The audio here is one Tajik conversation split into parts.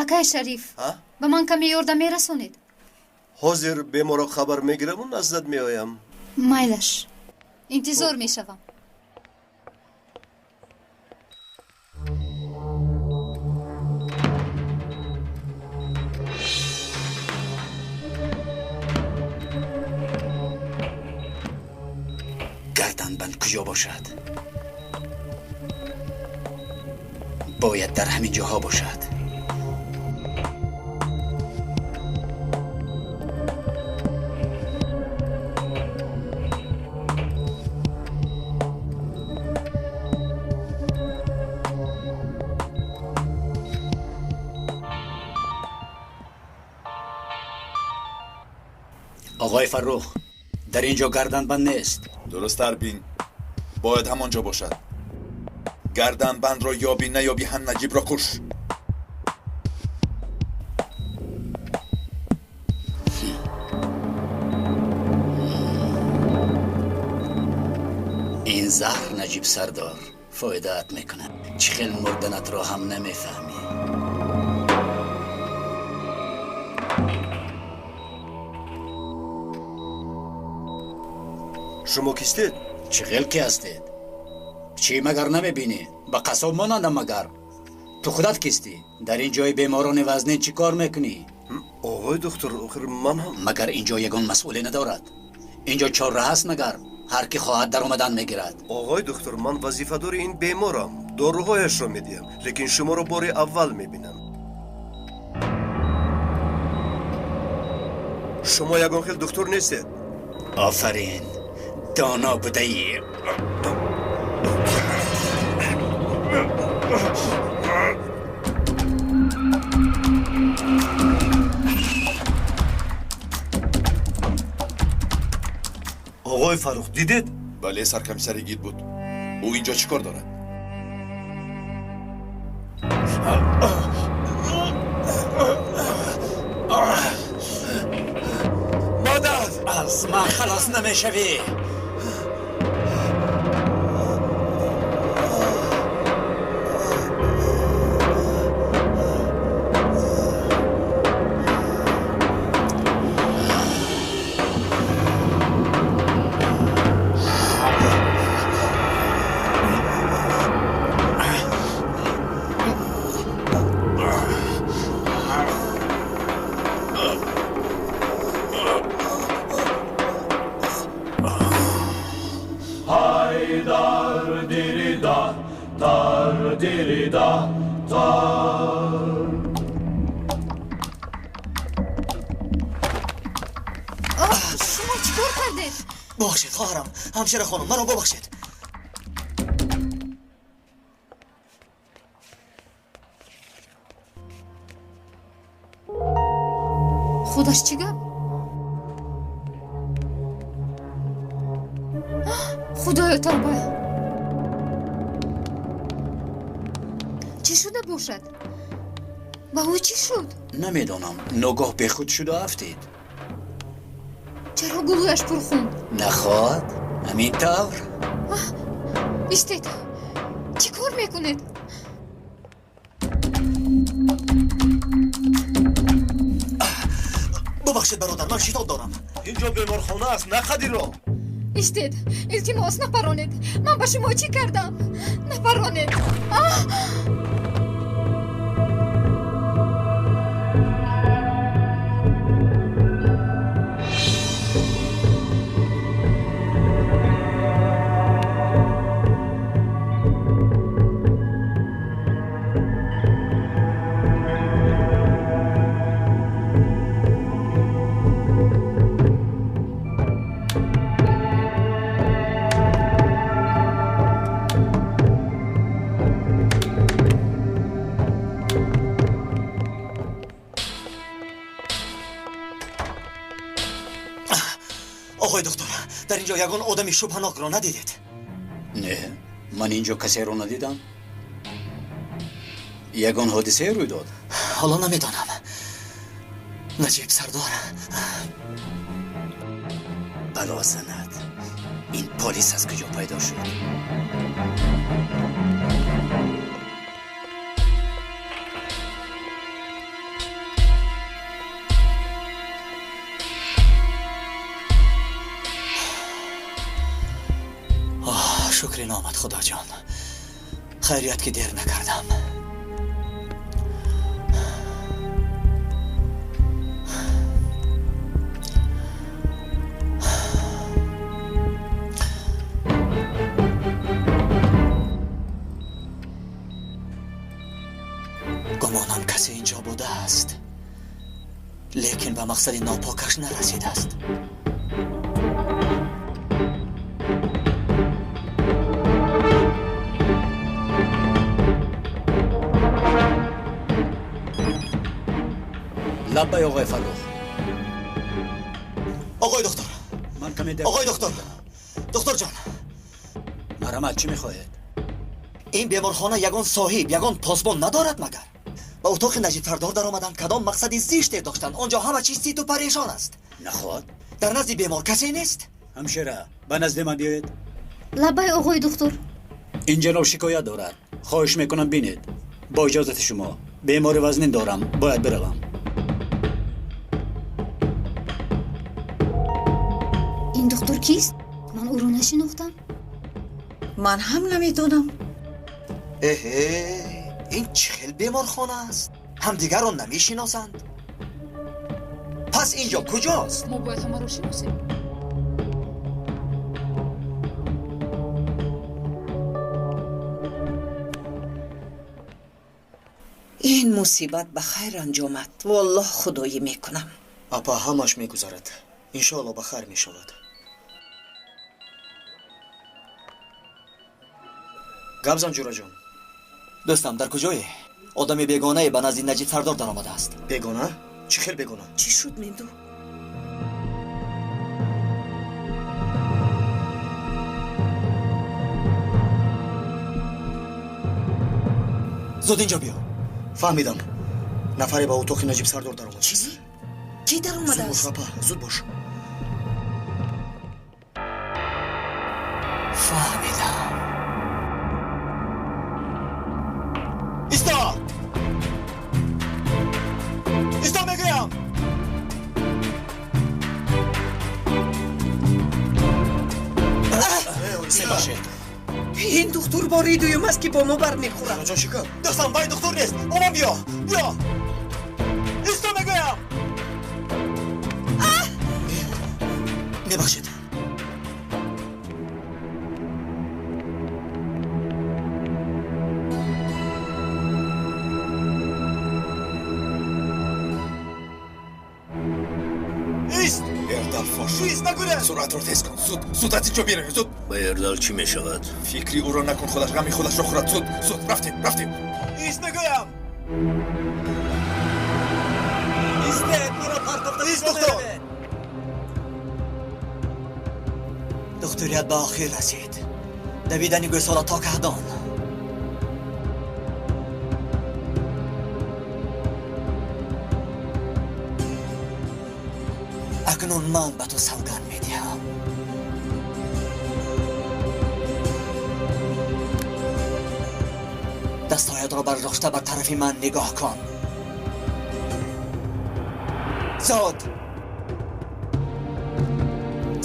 Акай Шариф, ба ман каме ёрдам мерасонед? Ҳозир беморро хабар мегираму наздат меоям. Майлаш, интизор мешавам. Гарданбанд куҷо бошад? Бояд дар ҳамин ҷоҳо бошад. Оғои Фаррух, дар ин ҷо гарданбанд нест. Дурусттар бин, бояд ҳамон ҷо бошад. Гарданбандро ёбӣ наёбӣ ҳам Наҷибро куш. Ин заҳр, Наҷиб сардор, фоидаат мекунад. Чӣ хел мурданатро ҳам намефаҳмӣ. Шумо кистед? Чӣ хел ки ҳастед? Чӣ магар намебинӣ? Ба қассоб монандам магар? Ту худат кистӣ? Дар ин ҷои беморони вазнин чӣ кор мекунӣ? Оғои духтур, охир ман ҳам. Магар ин ҷо ягон масъуле надорад? Ин ҷо чорраҳ аст магар? Ҳар ки хоҳад даромадан мегирад. Оғои духтур, ман вазифадори ин беморам, доруҳояшро медиҳам, лекин шуморо бори аввал мебинам. Шумо ягон хел духтур нестед. Офарин, доно будаӣ. Оғои Фаррух, дидед? Бале, саркомиссари гид буд. Ӯ ин ҷо чӣ кор дорад? Мадад! Аз ман халос намешавӣ. Шумо чӣ кор кардед? Бубахшед, хоҳарам, ҳамшира хонум, маро бубахшед. Худаш чӣ гап? Худоё, тавба! Чӣ шуда бошад? Ба ӯ чӣ шуд? Намедонам, ногоҳ бехуд шуда афтид. Чаро гулӯяш пурхун? Нахоҳад, ҳамин тавр. Истед, чӣ кор мекунед? Бубахшед, бародар, ман шитоб дорам. Ин ҷо беморхона аст, на қадиро. Истед, илтимос, напаронед. Ман ба шумо чӣ кардам? Напаронед. Оғои доктор, дар ин ҷо ягон одами шубҳанокро надидед? Не, ман ин ҷо касеро надидам. Ягон ҳодисае рӯй дод? Ҳоло намедонам. Наҷиб сардор. Бало занад. Ин полис аз куҷо пайдо шуд? Шукри номат, Худоҷон. Хайрият ки дер накардам. Гумонам касе инҷо будааст, лекин ба мақсади нопокаш нарасидааст. Лаббай, оғои Фаррух. Оғои доктор. Ман каме дер. Оғои доктор. Докторҷон. Марҳамат, чӣ мехоҳед? Ин беморхона ягон соҳиб, ягон посбон надорад магар? Ба утоқи Наҷиб Сардор даромаданд, кадом мақсади зиште доштанд? Он ҷо ҳама чиз ситу парешон аст. Наход? Дар назди бемор касе нест? Ҳамшира, ба назди ман биёед. Лаббай, оғои духтур. Ин ҷаноб шикоят дорад. Хоҳиш мекунам, бинед. Бо иҷозати шумо. Бемори вазнин дорам, бояд биравам. Ин духтур кист? Ман ӯро нашинохтам. Ман ҳам намедонам. Эҳе, ин чӣ хел беморхона аст? Ҳамдигарро намешиносанд. Пас ин ҷо куҷост? Мо бояд ҳамаро шиносем. Ин мусибат ба хайр анҷомад. Валлоҳ, худоӣ мекунам. Апа, ҳамаш мегузарад. Иншоалло, ба хайр мешавад. Гап зан, ҷураҷон. Дӯстам, дар куҷое? Одами бегонае ба назди Наҷиб Сардор даромадааст. Бегона? Чӣ хел бегона? Чӣ шуд, Минду? Зуд инҷо биё. Фаҳмидам. Нафаре ба утоқи Наҷиб Сардор даромад. Чӣ? Кӣ даромадааст? Зуд бош, апа, зуд бош. Фаҳмидам. Исто! Исто, мегӯям! Мебахшед. Ин духтур бори дуюм аст, ки бо мо бармехӯрад. Ҷон, шикар. Дӯстам, вай духтур нест. Бо ман биё. Биё. Исто, мегӯям! Мебахшед. Ист! Эрдал фош. Ист, нагурез! Суръатро тез кун. Зуд, зуд аз инҷо биравем, зуд. Ба Эрдал чӣ мешавад? Фикри ӯро накун, худаш ғами худашро хӯрад. Зуд, зуд, рафтем, рафтем. Ист, мегӯям! Истед, маро партофта. Ист, духтур! Духтурият ба охир расид. Давидани гӯсола то каҳдон. Акнун ман ба ту савганд медиҳам. Дастҳоятро бардошта ба тарафи ман нигоҳ кун. Зуд!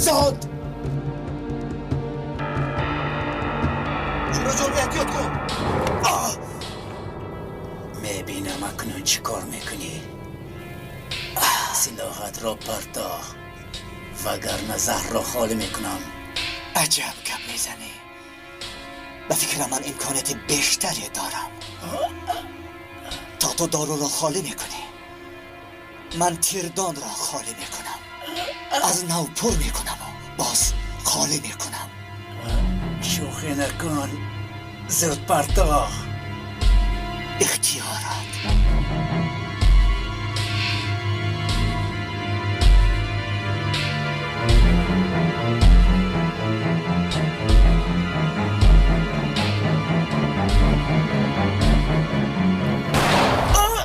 Зуд! Ҷураҷон, эҳтиёт кун. Мебинам акнун чӣ кор мекунӣ. Силоҳатро партоҳ, вагарна заҳрро холӣ мекунам. Аҷаб гап мезанӣ. Ба фикрам, ман имконияти бештаре дорам. То ту доруро холӣ мекунӣ, ман тирдонро холӣ мекунам. Аз нав пур мекунаму боз холӣ мекунам. Шӯхӣ накун, зуд партоҳ. Ихтиёрат.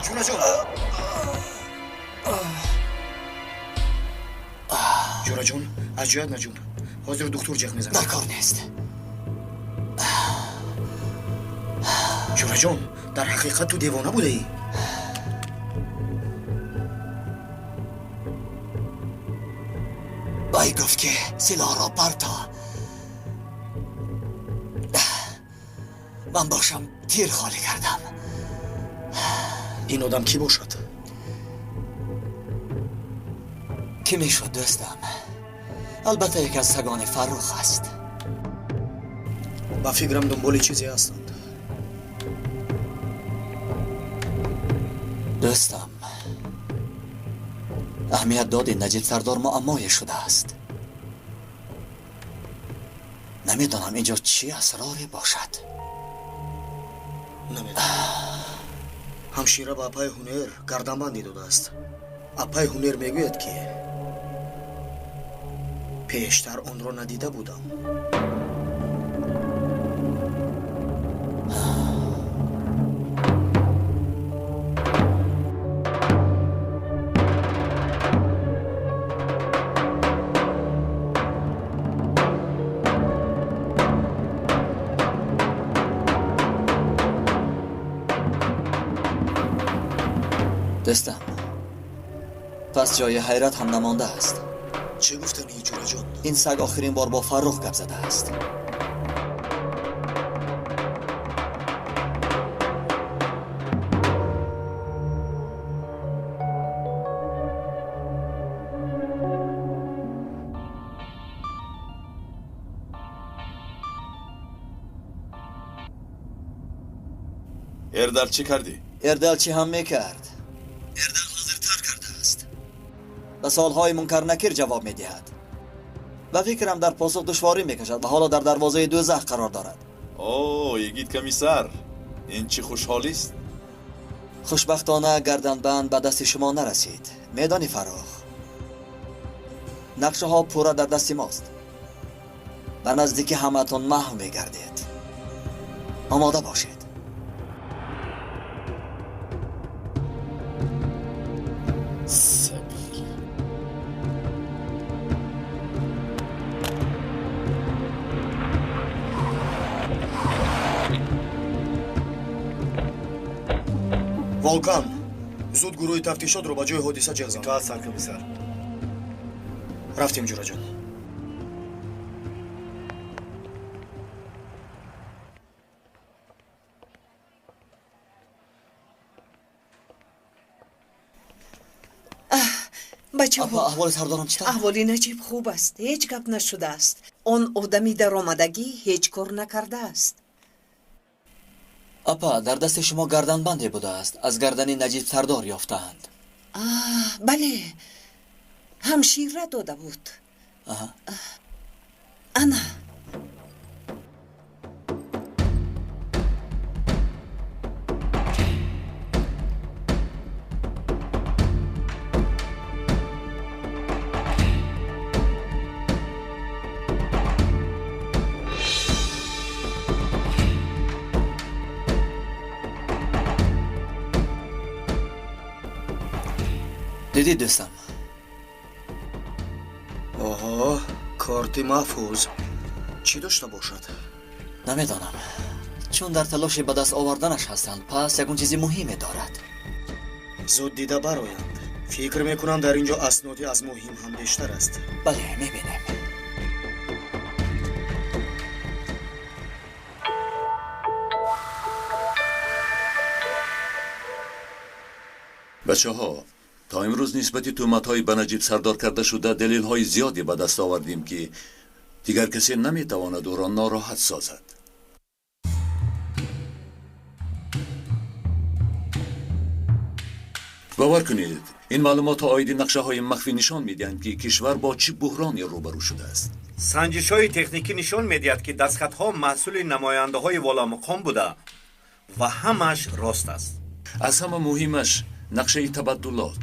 Ҷураҷон! Ҷураҷон, аз ҷоят наҷунб. Ҳозир духтур ҷеғ мезанад. Дар кор нест. Ҷураҷон, дар ҳақиқат ту девона будаӣ. Вай гуфт, ки силоҳро парто. Ман бошам тир холӣ кардам. Ин одам кӣ бошад? Кӣ мешуд, дӯстам? Албатта, яке аз сагони Фаррух аст. Ба фикрам, дунболи чизе ҳастанд. Дӯстам, аҳамият доди, Наҷиб Сардор муаммое шудааст. Намедонам, ин ҷо чӣ асроре бошад. Намедонам. Ҳамшира ба апаи Ҳунер гарданбандӣ додааст. Апаи Ҳунер мегӯяд, ки пештар онро надида будам. Дӯстам, пас ҷои ҳайрат ҳам намондааст. Чӣ гуфтанӣ, Ҷураҷон? Ин саг охирин бор бо Фаррух гап задааст. Эрдал чӣ кардӣ? Эрдал чӣ ҳам мекард? Эрдал ҳозир тар кардааст. Ба суолҳои Мункар Накир ҷавоб медиҳад. Ба фикрам, дар посух душворӣ мекашад ва ҳоло дар дарвозаи дӯзах қарор дорад. О, йигит комиссар, ин чӣ хушҳолист? Хушбахтона, гарданбанд ба дасти шумо нарасид. Медонӣ, Фаррух, нақшаҳо пурра дар дасти мост. Ба наздикӣ ҳамаатон маҳв мегардед. Омода бошед. Сабил. Волкан, зуд гурӯҳи тафтишотро ба ҷои ҳодиса ҷеғ зан. Итоат, саркомиссар. Рафтем, Ҷураҷон. Бачаҳо. Апа, аҳволи сардорам чӣ тавр? Аҳволи Наҷиб хуб аст, ҳеҷ гап нашудааст. Он одами даромадагӣ ҳеҷ кор накардааст. Апа, дар дасти шумо гарданбанде будааст, аз гардани Наҷиб Сардор ёфтаанд. Бале, ҳамшира дода буд. Аҳа. Ана. Дидӣ, дӯстам? Оҳо, корти маҳфуз чӣ дошта бошад? Намедонам. Чун дар талоши ба даст оварданаш ҳастанд, пас ягон чизи муҳиме дорад. Зуд дида бароянд. Фикр мекунам, дар ин ҷо асноди аз муҳим ҳам бештар аст. Бале, мебинем. Бачаҳо, то имрӯз нисбати тӯҳматҳои ба Наҷиб Сардор карда шуда далелҳои зиёде ба даст овардем, ки дигар касе наметавонад ӯро нороҳат созад. Бовар кунед, ин маълумотҳо оиди нақшаҳои махфӣ нишон медиҳанд, ки кишвар бо чӣ буҳроне рӯбарӯ шудааст. Санҷишҳои техникӣ нишон медиҳад, ки дастхатҳо маҳсули намояндаҳои воламуқом буда ва ҳамааш рост аст. Аз ҳама муҳимаш нақшаи табаддулот.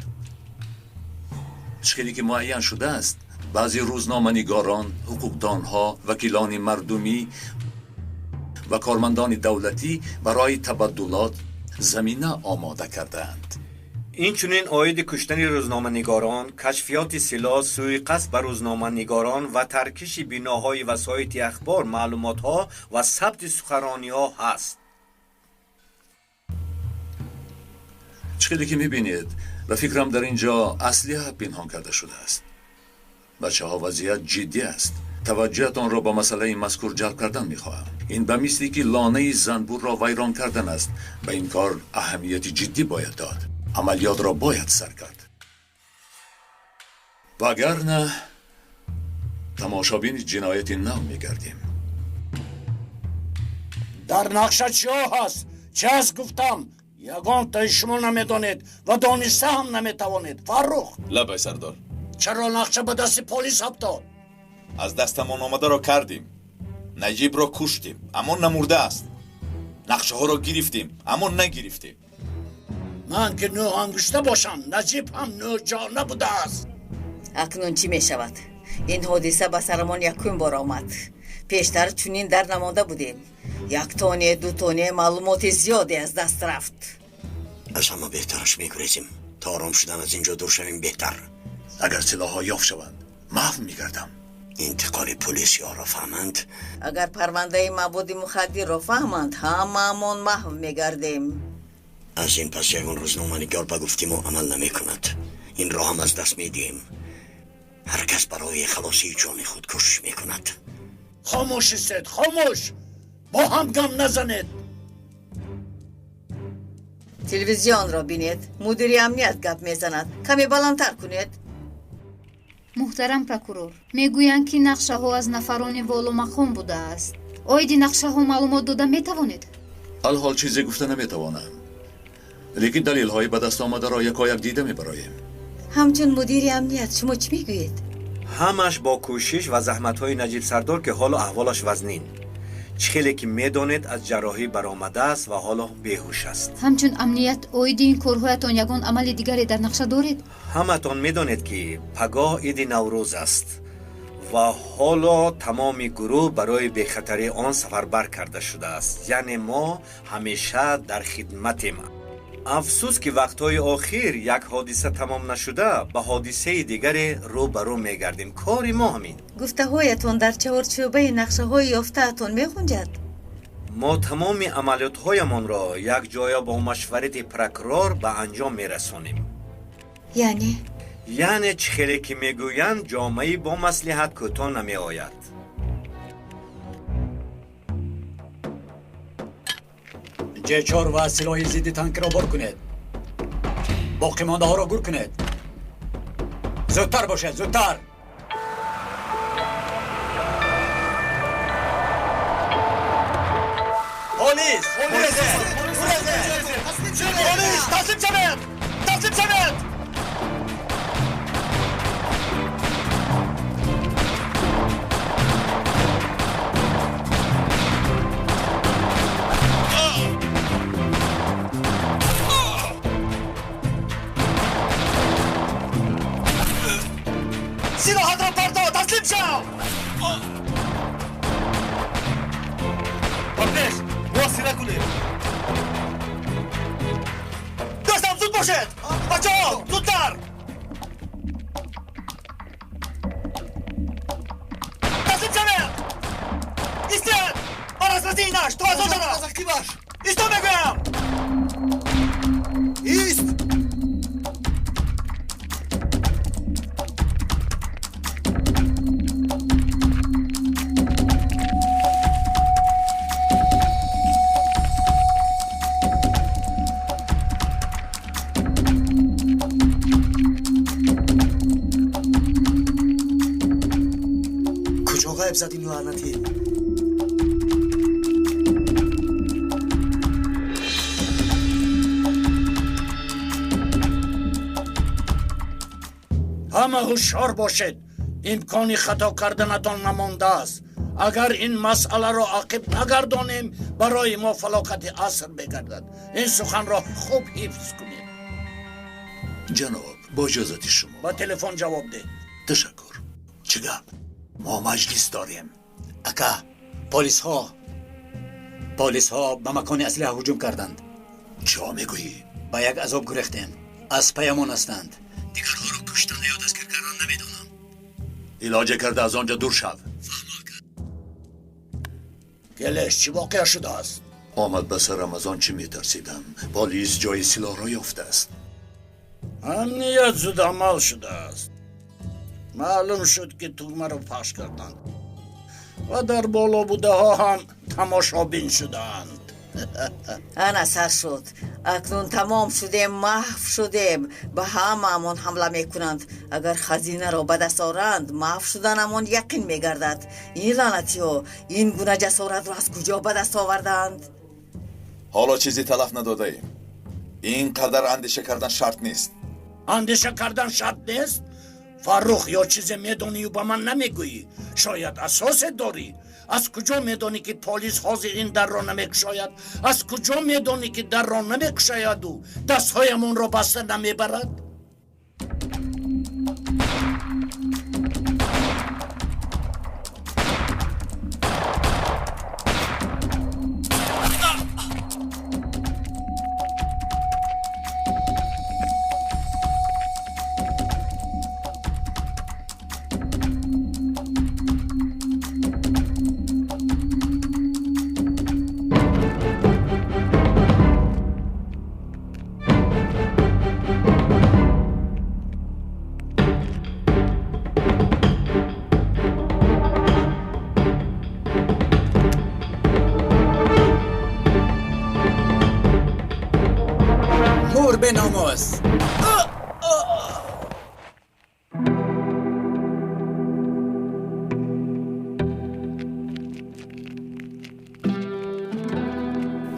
Чӣ хеле ки муайян шудааст, баъзе рӯзноманигорон, ҳуқуқдонҳо, вакилони мардумӣ ва кормандони давлатӣ барои табаддулот замина омода кардаанд. Инчунин оиди куштани рӯзноманигорон, кашфиёти силоҳ, сӯиқасд ба рӯзноманигорон ва таркиши биноҳои васоити ахбор маълумотҳо ва сабти суханрониҳо ҳаст. Чӣ хеле ки мебинед, ба фикрам, дар ин ҷо аслиҳа пинҳон карда шудааст. Бачаҳо, вазъият ҷиддӣ аст. Таваҷҷӯҳатонро ба масъалаи мазкур ҷалб кардан мехоҳам. Ин ба мисли ки лонаи занбурро вайрон кардан аст. Ба ин кор аҳамияти ҷиддӣ бояд дод. Амалиётро бояд сар кард. Вагарна тамошобини ҷинояти нав мегардем. Дар нақша чиҳо ҳаст? Чӣ аст гуфтам? Ягонтаи шумо намедонед ва дониста ҳам наметавонед. Фаррух! Лабай, сардор. Чаро нақша ба дасти полис афтод? Аз дастамон омадаро кардем. Наҷибро куштем, аммо намурдааст. Нақшаҳоро гирифтем, аммо нагирифтем. Ман ки нӯҳангушта бошам, Наҷиб ҳам нӯҳҷона будааст. Акнун чӣ мешавад? Ин ҳодиса ба сарамон якум бор омад. Пештар чунин дар намонда будем. Як тоне, ду тоне маълумоти зиёде аз даст рафт. Аз ҳама беҳтараш мегурезем. То ором шудан аз ин ҷо дур шавем беҳтар. Агар силоҳҳо ёфт шаванд, маҳв мегардам. Интиқоли полисиҳоро фаҳманд. Агар парвандаи маводи мухаддирро фаҳманд, ҳамаамон маҳв мегардем. Аз ин пас ягон рӯзноманигор ба гуфти мо амал намекунад. Инро ҳам аз даст медиҳем. Ҳар кас барои халосии ҷони худ кӯшиш мекунад. Хомӯш истед, хомӯш! Бо ҳам гам назанед. Телевизионро бинед. Мудири амният гап мезанад. Каме баландтар кунед. Муҳтарам прокурор, мегӯянд ки нақшаҳо аз нафарони воломақом будааст. Оиди нақшаҳо маълумот дода метавонед? Алҳол чизе гуфта наметавонам, лекин далелҳои ба даст омадаро якояк дида мебароем. Ҳамчун мудири амният шумо чӣ мегӯед? Ҳамаш бо кӯшиш ва заҳматҳои Наҷиб сардор, ки ҳоло аҳволаш вазнин. Чӣ хеле ки медонед, аз ҷарроҳӣ баромадааст ва ҳоло беҳуш аст. Ҳамчун амният оиди ин корҳоятон ягон амали дигаре дар нақша доред? Ҳаматон медонед, ки пагоҳ иди Наврӯз аст ва ҳоло тамоми гурӯҳ барои бехатарии он сафарбар карда шудааст. Яъне мо ҳамеша дар хидматем. Афсӯс, ки вақтҳои охир як ҳодиса тамом нашуда ба ҳодисаи дигаре рӯ ба рӯ мегардем. Кори мо ҳамин. Гуфтаҳоятон дар чаҳорчӯбаи нақшаҳои ёфтаатон меғунҷад? Мо тамоми амалиётҳоямонро якҷоя бо машварати прокурор ба анҷом мерасонем. Яъне? Яъне чӣ хеле ки мегӯянд, ҷомаи бо маслиҳат кӯтоҳ намеояд. Ҷ4 ва силоҳи зидди танкиро бор кунед. Боқимондаҳоро гур кунед. Зудтар бошед, зудтар! Полис! Полис! Таслим шавед! Таслим шавед! Силоҳатро парто, таслим шав! Ба пеш, муҳосира кунед. Дӯстам, зуд бошед! Бачаҳо, зудтар! Таслим шавед! Истед! Бар асоси инаш, ту аз он тараф! Исто мегӯям! Ист! Куҷо ғайб зад ин лаънатӣ? Ҳама ҳушёр бошед. Имкони хато карданатон намондааст. Агар ин масъаларо ақиб нагардонем, барои мо фалокати аср мегардад. Ин суханро хуб ҳифз кунед. Ҷаноб, бо иҷозати шумо. Ба телефон ҷавоб деҳ. Ташаккур. Чӣ гап? Мо маҷлис дорем. Ака, полисҳо ба макони аслиҳа ҳуҷум карданд. Чо мегӯӣ? Ба як азоб гурехтем. Аз паямон ҳастанд. Дигарҳоро куштан ё дастгир кардан намедонам. Илоҷе карда аз он ҷо дур шав. Келеш, чӣ воқеа шудааст? Омад ба сарам аз он чӣ метарсидам. Полис ҷои силоҳро ёфтааст. Амният зудамал шудааст. Маълум шуд, ки тугмаро пахш карданд. Ва дар боло будаҳо ҳам тамошобин шудаанд. Ана сар шуд. Акнун тамом шудем, маҳв шудем. Ба ҳамаамон ҳамла мекунанд. Агар хазинаро ба даст оранд, маҳв шуданамон яқин мегардад. Ин лаънатиҳо ин гуна ҷасоратро аз куҷо ба даст овардаанд? Ҳоло чизе талаф надодаем. Ин қадар андеша кардан шарт нест. Андеша кардан шарт нест? Фаррух, ё чизе медонию ба ман намегӯӣ? Шояд асосе дорӣ? Аз куҷо медонӣ, ки полис ҳозир ин дарро намекушояд? Аз куҷо медонӣ, ки дарро намекушояду дастҳоямонро баста намебарад?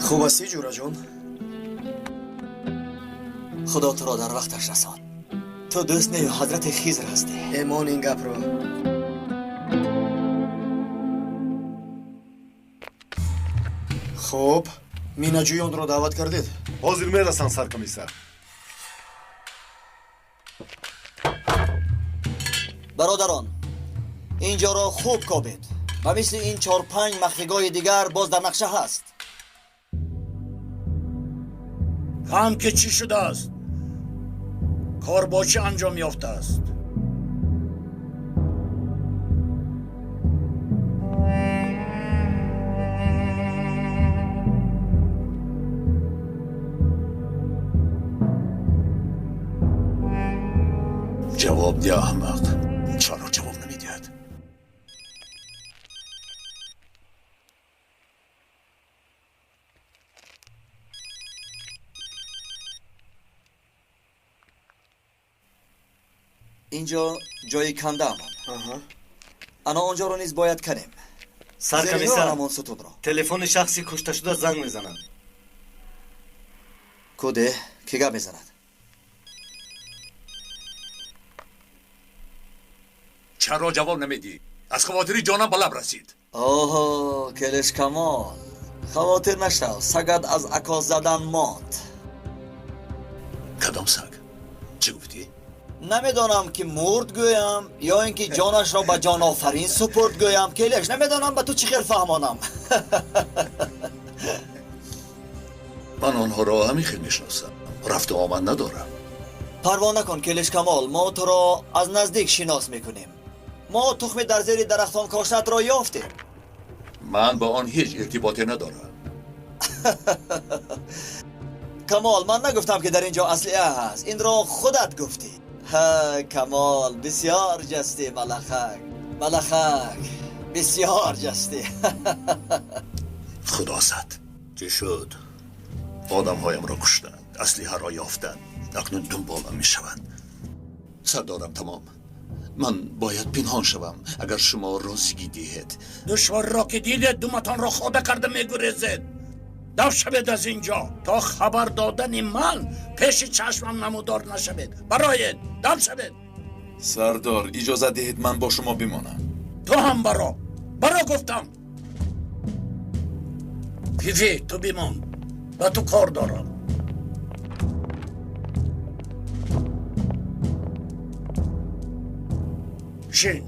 Хуб ҳастӣ, ҷӯраҷон? Худо туро дар вақташ расонд. Ту дӯст нею ҳазрати Хизр ҳастӣ. Эмон ин гапро. Хуб, минаҷӯёнро даъват кардед? Ҳозир мерасанд, саркомиссар. Бародарон, ин ҷоро хуб кобед. Ба мисли ин 4-5 махфигоҳи дигар боз дар нақша ҳаст. Фаҳм ки чӣ шудааст? Кор бо чӣ анҷом ёфтааст? Ҷавоб диҳ, аҳмақ. Чаро ҷавоб намедиҳад? Инҷо ҷои кандаамон. Ана он ҷоро низ бояд канем. Саркомиссар, ҳамон сутунро. Телефони шахси кушташуда занг мезанад. Куде, ки гап мезанад? Чаро ҷавоб намедиҳӣ? Аз хавотири ҷонам ба лаб расид. Оҳо, Келеш Камол, хавотир нашав, сагат аз акос задан монд. Кадом саг? Чӣ гуфтӣ? Намедонам, ки мурд гӯям ё ин ки ҷонашро ба ҷонофарин супурд гӯям. Келеш, намедонам ба ту чӣ хел фаҳмонам. Ман онҳоро ҳамин хел мешиносам, рафту омад надорам. Парво накун, Келеш Камол, мо туро аз наздик шинос мекунем. Мо тухми дар зери дарахтон коштаатро ёфтем. Ман ба он ҳеҷ иртиботе надорам. Камол, ман нагуфтам, ки дар ин ҷо аслиҳа ҳаст. Инро худат гуфтӣ. Ҳа, Камол, бисёр ҷастӣ, малахак. Малахак, бисёр ҷастӣ. Худо зад. Чӣ шуд? Одамҳоямро куштанд, аслиҳаро ёфтанд. Акнун дунболам мешаванд. Сардорам тамом. Ман бояд пинҳон шавам, агар шумо розигӣ диҳед. Душворро ки дидед, думатонро хода карда мегурезед. Дав шавед аз ин ҷо, то хабар додани ман пеши чашмам намудор нашавед. Бароед, дав шавед. Сардор, иҷозат диҳед ман бо шумо бимонам. Ту ҳам баро. Баро гуфтам. Фифи, ту бимон. Ба ту кор дорам. Шин.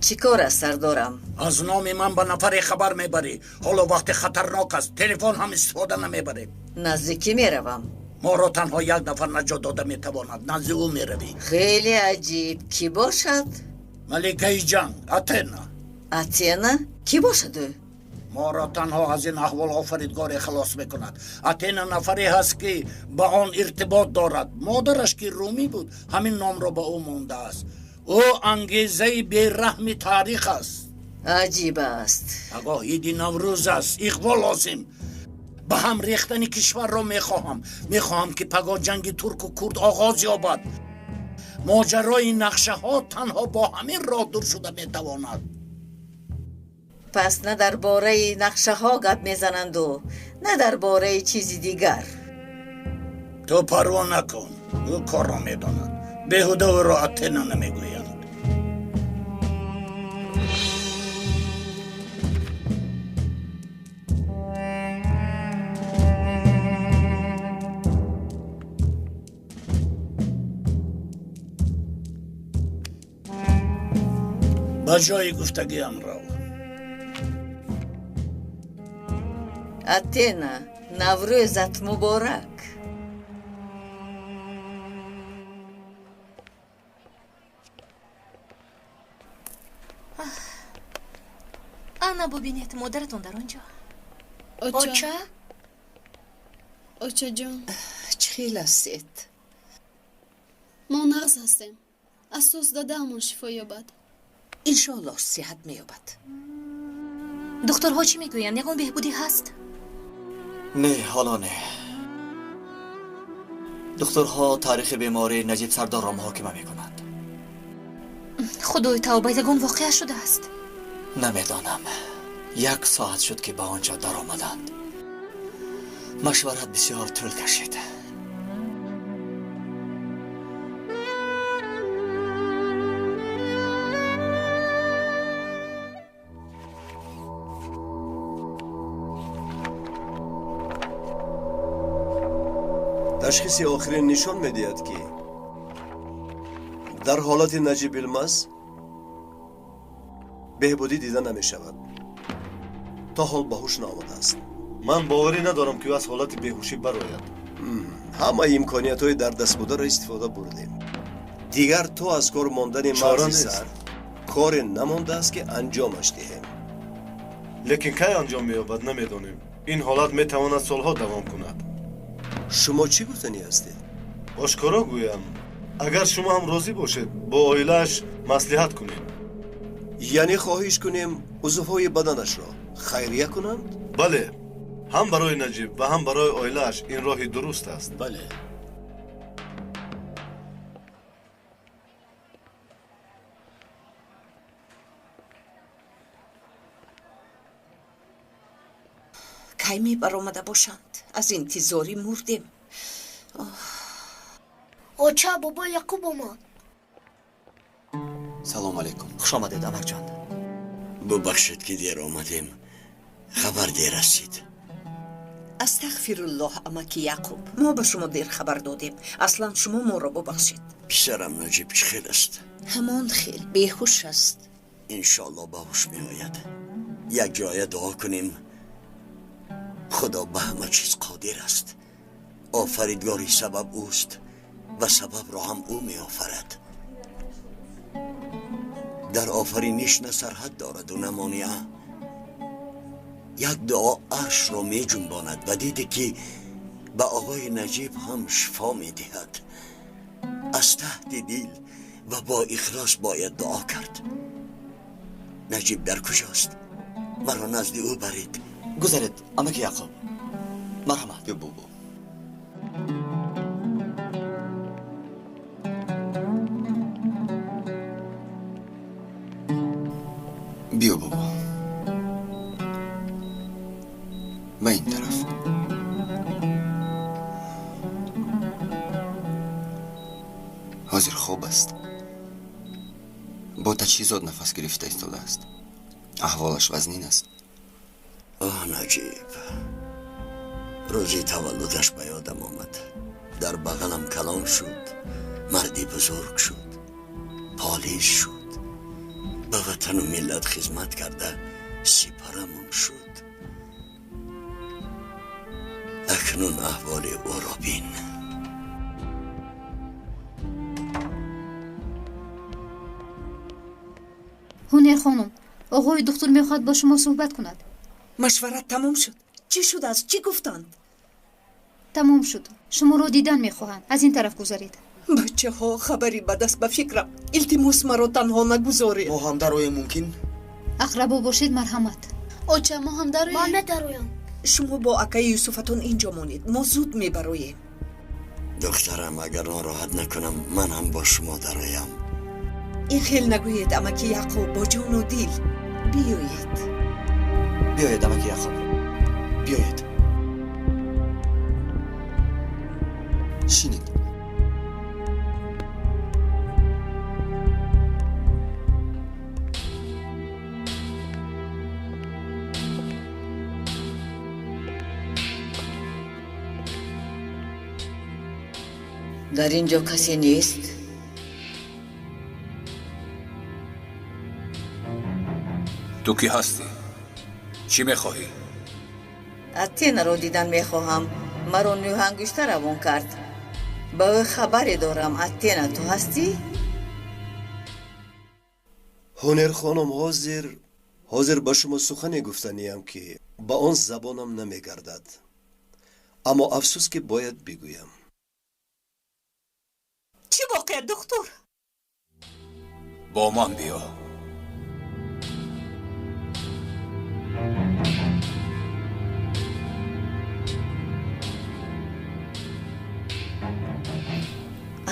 Чӣ кор аст, сардорам? Аз номи ман ба нафаре хабар мебарӣ. Ҳоло вақти хатарнок аст, телефон ҳам истифода намебарем. Назди кӣ меравам? Моро танҳо як нафар наҷот дода метавонад. Назди ӯ меравӣ. Хеле аҷиб. Кӣ бошад? Маликаи ҷанг, Атена. Атена? Кӣ бошад ӯ? Моро танҳо аз ин аҳвол офаридгоре халос мекунад. Атена нафаре ҳаст, ки ба он иртибот дорад. Модараш, ки румӣ буд, ҳамин номро ба ӯ мондааст. Ӯ ангезаи бераҳми таърих аст. Аҷиб аст. Пагоҳ иди Наврӯз аст. Иғво лозим. Ба ҳам рехтани кишварро мехоҳам. Мехоҳам, ки пагоҳ ҷанги турку курд оғоз ёбад. Моҷарои нақшаҳо танҳо бо ҳамин роҳ дур шуда метавонад. Пас на дар бораи нақшаҳо гап мезананду, на дар бораи чизи дигар. Ту парво накун, ӯ корро медонад. Беҳуда ӯро Атена намегӯянд. Ба ҷои гуфтагиам рав. Атена, Наврӯзат муборак. Ана бубинед, модаратон дар он ҷо. Оча? Очаҷон. Чӣ хел ҳастед? Мо нағз ҳастем. Асос дадаамон шифо ёбад. Иншоаллоҳ сиҳат меёбад. Духтурҳо чӣ мегӯянд? Ягон беҳбудӣ ҳаст? Не, ҳоло не. Духтурҳо таърихи бемории Наҷиб Сардорро муҳокима мекунанд. Худои тавба, ягон воқеа шудааст? Намедонам. Як соат шуд, ки ба он ҷо даромаданд. Машварат бисёр тӯл кашид. Ташхиси охирин нишон медиҳад, ки дар ҳолати Наҷиб Илмаз беҳбудӣ дида намешавад. То ҳол ба ҳуш наомадааст. Ман боварӣ надорам, ки ӯ аз ҳолати беҳушӣ барояд. Ҳамаи имкониятҳои дар даст бударо истифода бурдем. Дигар то аз кор мондани Чора мағзи нест. сар коре намондааст, ки анҷомаш диҳем. Лекин кай анҷом меёбад, намедонем. Ин ҳолат метавонад солҳо давом кунад. Шумо чӣ гуфтанӣ ҳастед? Ошкоро гӯям, агар шумо ҳам розӣ бошед, бо оилааш маслиҳат кунем. Яъне хоҳиш кунем узвҳои баданашро хайрия кунанд? Бале, ҳам барои Наҷиб ва ҳам барои оилааш ин роҳи дуруст аст. Бале. Кай мебаромада бошанд? Аз интизорӣ мурдем. Оча, бобо Яқуб омад. Салом алейкум. Хуш омадед, амакҷон. Бубахшед, ки дер омадем. Хабар дер расид. Астағфируллоҳ, амаки Яқуб, мо ба шумо дер хабар додем. Аслан шумо моро бубахшед. Писарам Наҷиб чӣ хел аст? Ҳамон хел беҳуш аст. Иншоаллоҳ ба ҳуш меояд. Як ҷоя дуо кунем. Худо ба ҳама чиз қодир аст. Офаридгори сабаб ӯст ва сабабро ҳам ӯ меофарад. Дар офариниш на сарҳад дораду на монеа. Як дуо аршро меҷунбонад ва диде, ки ба оғои Наҷиб ҳам шифо медиҳад. Аз таҳти дил ва бо ихлос бояд дуо кард. Наҷиб дар куҷост? Маро назди ӯ баред. Гузаред, амаки Яқуб, марҳамат. Ё бобо. Биё, бобо, ба ин тараф. Ҳозир хоб аст. Бо таҷҳизот нафас гирифта истодааст. Аҳволаш вазнин аст. Оҳ, Наҷиб, рӯзи таваллудаш ба ёдам омад. Дар бағалам калон шуд, марди бузург шуд, полис шуд, ба ватану миллат хизмат карда сипарамон шуд. Акнун аҳволи ӯро бин. Ҳунер хонум, оғои духтур мехоҳад бо шумо суҳбат кунад. Машварат тамом шуд? Чӣ шудааст? Чӣ гуфтанд? Тамом шуд. Шуморо дидан мехоҳанд. Аз ин тараф гузаред. Бачаҳо, хабари бад аст ба фикрам. Илтимос, маро танҳо нагузоред. Мо ҳам дароем мумкин? Ақрабо бошед, марҳамат. Оча, мо ҳам дароем. Ман медароям. Шумо бо акаи Юсуфатон инҷо монед, мо зуд мебароем. Духтарам, агар нороҳат накунам, ман ҳам бо шумо дароям. Ин хел нагӯед, амаки Яқуб, бо ҷону дил. Биёед. Биёед, амаки Яқуб, биёед. Шинед. Дар ин ҷо касе нест? Ту кӣ ҳастӣ? Чӣ мехоҳӣ? Атенаро дидан мехоҳам. Маро нӯҳангушта равон кард. Ба ӯ хабаре дорам. Атена, ту ҳастӣ? Ҳунер хонум, ҳозир ба шумо сухане гуфтаниям, ки ба он забонам намегардад. Аммо афсӯс, ки бояд бигӯям. Чӣ воқеа, духтур? Бо ман биё.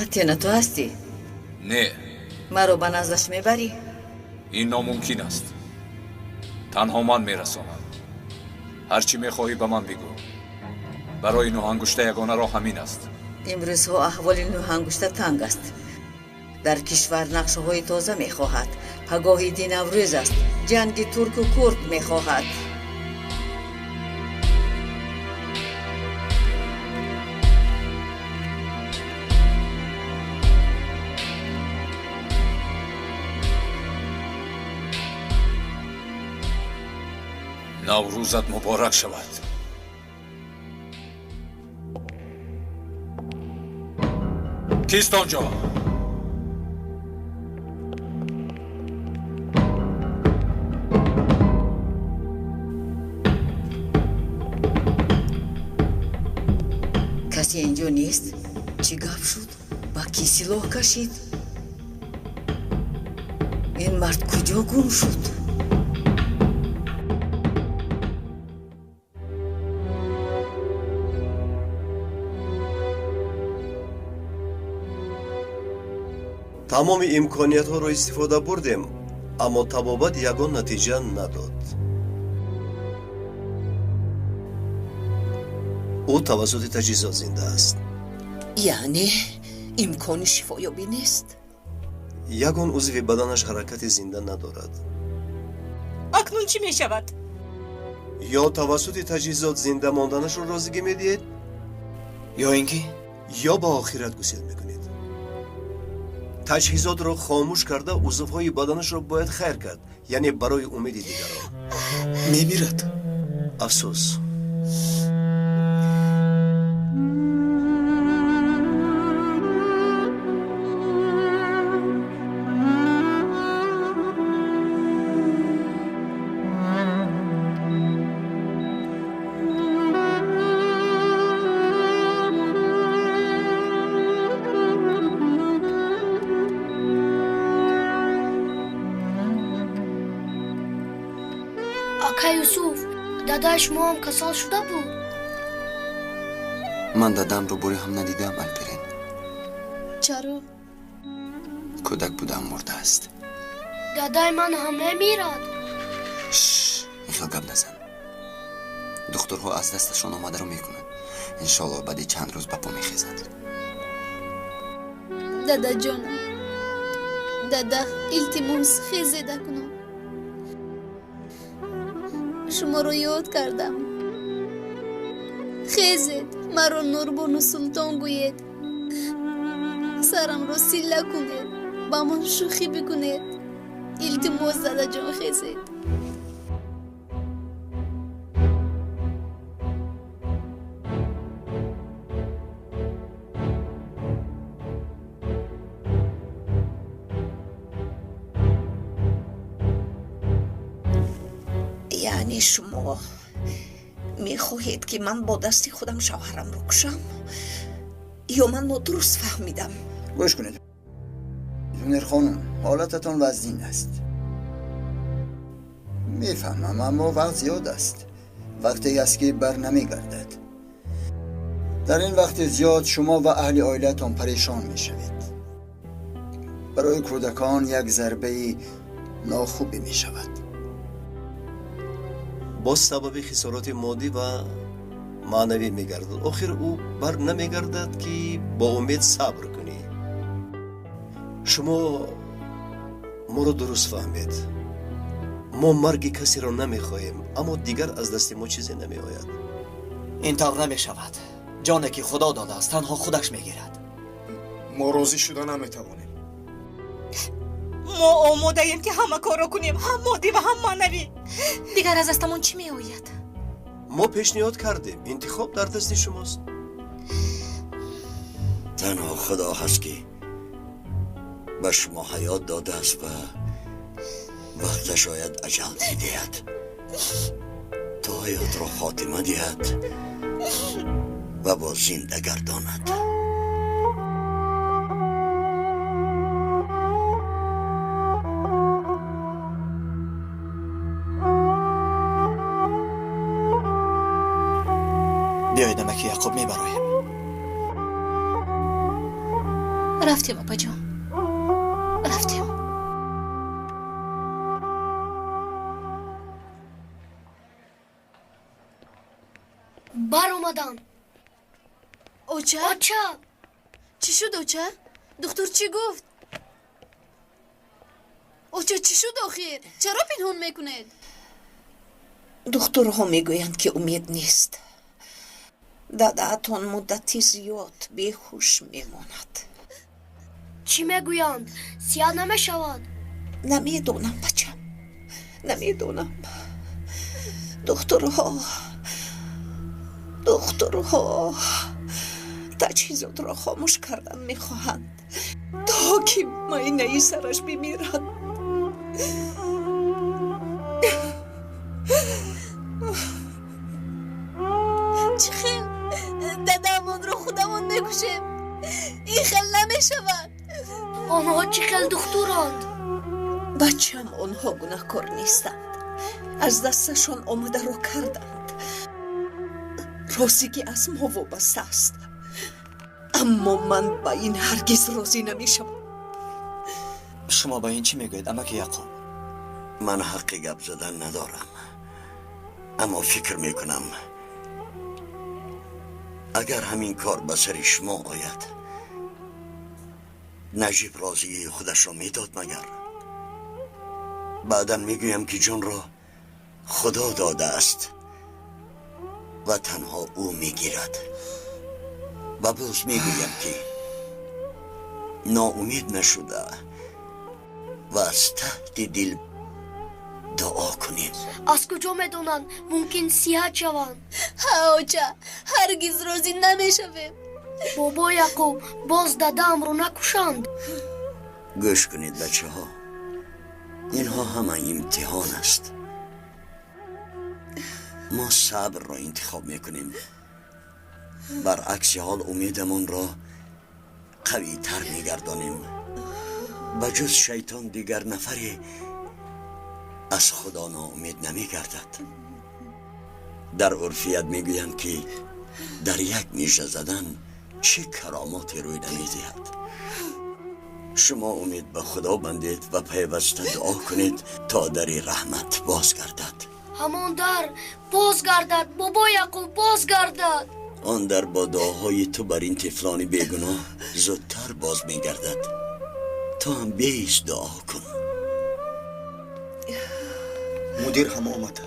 Атена, ту ҳастӣ? Не. Маро ба наздаш мебарӣ? Ин номумкин аст. Танҳо ман мерасонам. Ҳар чӣ мехоҳӣ ба ман бигӯ. Барои нӯҳангушта ягона роҳ ҳамин аст. Имрӯзҳо аҳволи нӯҳангушта танг аст. Дар кишвар нақшаҳои тоза мехоҳад. Пагоҳи иди Наврӯз аст. Ҷанги турку курд мехоҳад. Наврӯзат муборак шавад. Кист он ҷо? Касе инҷо нест? Чӣ гап шуд? Ба кӣ силоҳ кашид? Ин мард куҷо гум шуд? Тамоми имкониятҳоро истифода бурдем, аммо табобат ягон натиҷа надод. Ӯ тавассути таҷҳизот зинда аст. Яъне имкони шифоёбӣ нест? Ягон узви баданаш ҳаракати зинда надорад. Акнун чӣ мешавад? Ё тавассути таҷҳизот зинда монданашро розигӣ медиҳед, ё ин ки ё ба охират гусел мекунед. Таҷҳизотро хомӯш карда узвҳои баданашро бояд хайр кард, яъне барои умеди дигарон. Мемирад. Афсӯс. Дадаи шумо ҳам касал шуда буд? Ман дадамро бори ҳам надидаам, Алперен. Чаро? Кӯдак будам, мурдааст. Дадаи ман ҳам мемирад. Ин хел гап назан. Духтурҳо аз дасташон омадаро мекунанд. Иншоалло баъди чанд рӯз ба по мехезад. Дадаҷонам, дада, илтимос, хезед акнун. Шуморо ёд кардам. Хезед, маро Нурбону Султон гӯед. Сарамро силла кунед, ба ман шӯхӣ бикунед. Илтимос, дадаҷон, хезед. Яъне шумо мехоҳед, ки ман бо дасти худам шавҳарамро кушам? Ё ман нодуруст фаҳмидам? Гӯш кунед, Ҳунер хонум, ҳолататон вазнин аст. Мефаҳмам, аммо вақт зиёд аст. Вақте аст ки бар намегардад. Дар ин вақти зиёд шумо ва аҳли оилаатон парешон мешавед. Барои кӯдакон як зарбаи нохубе мешавад. Боз сабаби хисороти моддӣ ва маънавӣ мегардад. Охир ӯ бар намегардад, ки бо умед сабр кунӣ. Шумо моро дуруст фаҳмед. Мо марги касеро намехоҳем, аммо дигар аз дасти мо чизе намеояд. Ин тавр намешавад. Ҷоне ки Худо додааст, танҳо худаш мегирад. Мо розӣ шуда наметавонем. Мо омодаем, ки ҳама корро кунем, ҳам моддӣ ва ҳам маънавӣ. Дигар аз дастамон чӣ меояд? Мо пешниҳод кардем, интихоб дар дасти шумост. Танҳо Худо ҳаст, ки ба шумо ҳаёт додааст ва вақташ ояд аҷал медиҳад, то ҳаётро хотима диҳад ва боз зинда гардонад. Биёед, амаки Яқуб, мебароем. Рафтем, апаҷон, рафтем. Баромадам. Оча? Оча! Чӣ шуд, оча? Духтур чӣ гуфт? Оча, чӣ шуд охир? Чаро пинҳон мекунед? Духтурҳо мегӯянд, ки умед нест. Дадаатон муддати зиёд беҳуш мемонад. Чӣ мегӯянд? Сиҳат намешавад? Намедонам, бачам, намедонам. Духтурҳо таҷҳизотро хомӯш кардан мехоҳанд, то ки майнаи сараш бимирад. Чӣ хел дадаамонро худамон мекушем? Ин хел намешавад. Онҳо чӣ хел духтуранд? Бачам, онҳо гунаҳкор нестанд. Аз дасташон омадаро карданд. Розигӣ аз мо вобаста аст, аммо ман ба ин ҳаргиз розӣ намешавам. Шумо ба ин чӣ мегӯед, амаки Яқуб? Ман ҳаққи гап задан надорам, аммо фикр мекунам, агар ҳамин кор ба сари шумо ояд, Наҷиб розигии худашро медод магар? Баъдан мегӯям, ки ҷонро Худо додааст ва танҳо ӯ мегирад. Ва боз мегӯям, ки ноумед нашуда ва аз таҳти дил дуо кунем. Аз куҷо медонанд, мумкин сиҳат шаванд. Ҳа, оча, ҳаргиз розӣ намешавем. Бобо Яқуб, боз дадаамро накушанд. Гӯш кунед, бачаҳо, инҳо ҳама имтиҳон аст. Мо сабрро интихоб мекунем. Баръакси ҳол умедамонро қавитар мегардонем. Ба ҷуз шайтон дигар нафаре аз Худо ноумед намегардад. Дар урфият мегӯянд, ки дар як мижа задан чӣ каромоте рӯй намедиҳад. Шумо умед ба Худо бандед ва пайваста дуо кунед, то дари раҳмат боз гардад. Ҳамон дар боз гардад, бобо Яқуб, боз гардад. Он дар бо дуоҳои ту бар ин тифлони бегуноҳ зудтар боз мегардад. Ту ҳам беист дуо кун. Мудир ҳам омад.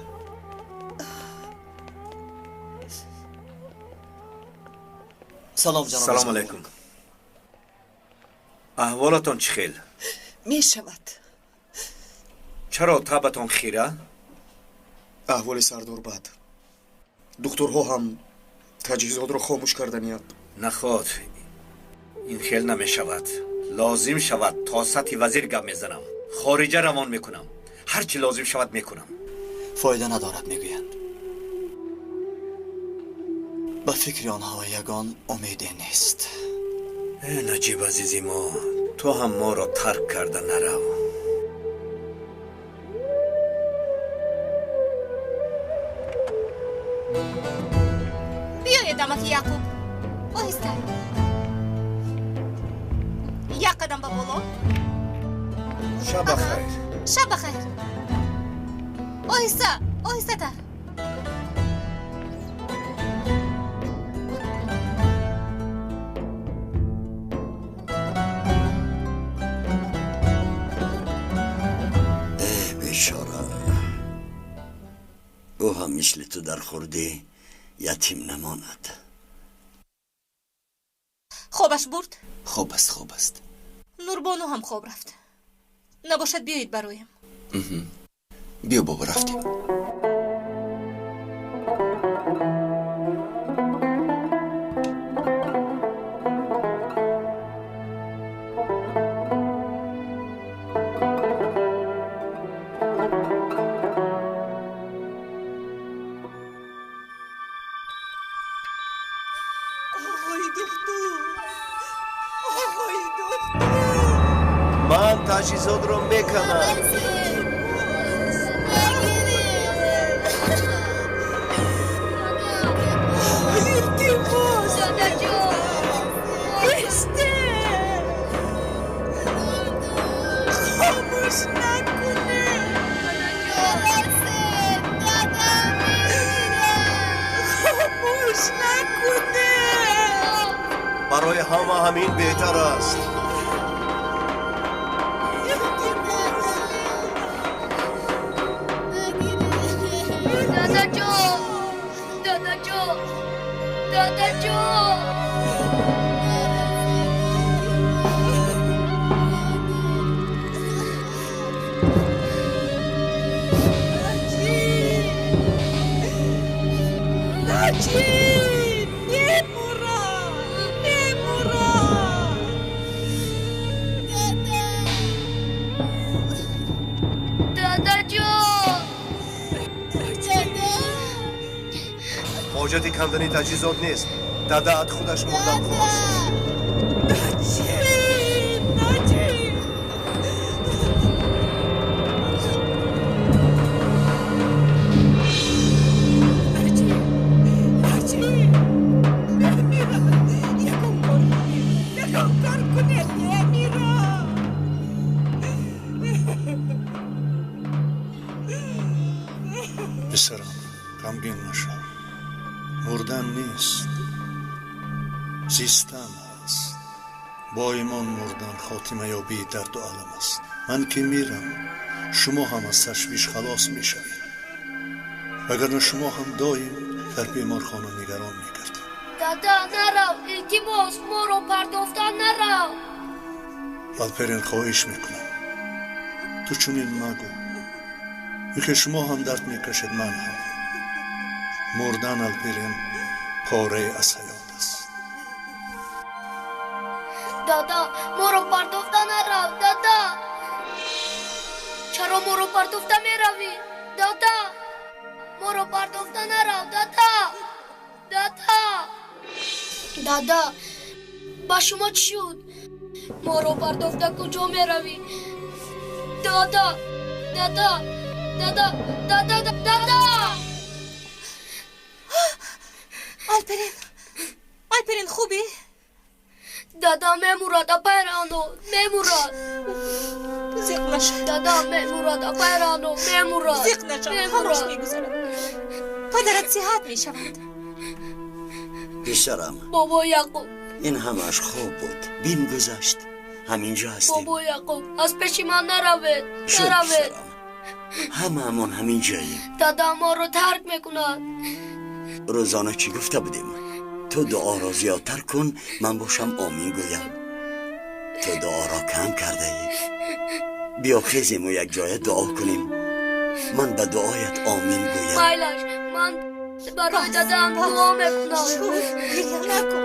Салом, ҷаноб. Салом алайкум. Аҳволатон чӣ хел? Мешавад. Чаро табатон хира? Аҳволи сардор бад. Духтурҳо ҳам таҷҳизотро хомӯш карданиянд. Наход, ин хел намешавад. Лозим шавад, то сатҳи вазир гап мезанам, хориҷа равон мекунам. Ҳар чӣ лозим шавад, мекунам. Фоида надорад, мегӯянд. Ба фикри онҳо ягон умеде нест. Э Наҷиб азизи мо, ту ҳам моро тарк карда нарав. Биёед, амаки Яқуб, оҳиста. Як қадам ба боло. Шаб бахайр. Шаб бахайр. Оҳиста, оҳистатар. Э бечора, ӯ ҳам мисли ту дар хурдӣ ятим намонад. Хобаш бурд? Хоб аст, хоб аст. Нурбону ҳам хоб рафт. Набошад, биёед бароем. Биё, бобо, рафтем. Ман таҷҳизотро меканам. Илтимос, бисте, хомӯш накунед. Хомӯш накунед. Барои ҳама ҳамин беҳтар аст. Дадаҷон, дадаҷон, дадаҷон. Наҷиб, мемурам, мемурам. Дадаҷон. Ҳоҷати кандани таҷҳизот нест. Дадаат худаш мурдан хост. Наҷиб, Наҷиб. Наҷиб, Наҷиб. Мемирам. Ягон кор кунед, ягон кор кунед, мемирам. Писарам, ғамгин нашав. Мурдан нест, зистан аст. Бо имон мурдан хотимаёбии дарду алам аст. Ман ки мирам, шумо ҳам аз ташвиш халос мешавед. Вагарна шумо ҳам доим дар беморхона нигарон мегардед. Дада, нарав, илтимос, моро партофта нарав. Алперин, хоҳиш мекунам, ту чунин магӯ. Ихе шумо ҳам дард мекашед, ман ҳам. Мурдан, Алперин, порае аз ҳаёт аст. Дада, моро партофта нарав, дада. Чаро моро партофта меравӣ? Дада, моро партофта нарав, дада. Дада. Дада, ба шумо чӣ шуд? Моро партофта куҷо меравӣ? Дада, дада, дада, дада, дада. Алперин, Алперин, хубӣ? Дада мемурад, апай Рано, мемурад. Зиқ нашав. Дада мемурад, апай Рано, мемурад. Зиқ нашав, ҳамаш мегузарад. Падарат сиҳат мешавад. Писарам, Бобо Яқуб, ин ҳамааш хоб буд, бим гузашт. Ҳаминҷо ҳастем. Бобо Яқуб, аз пеши ман наравед, Шуд, наравед. писарам, ҳамаамон ҳаминҷоем. Дада моро тарк мекунад. Рӯзона чӣ гуфта будем? Ту дуоро зиёдтар кун, ман бошам омин гӯям. Ту дуоро кам кардаӣ. Биё хезему якҷоя дуо кунем. Ман ба дуоят омин гӯям. Майлаш, ман барои дадаам дуо мекунам. Гиря накун.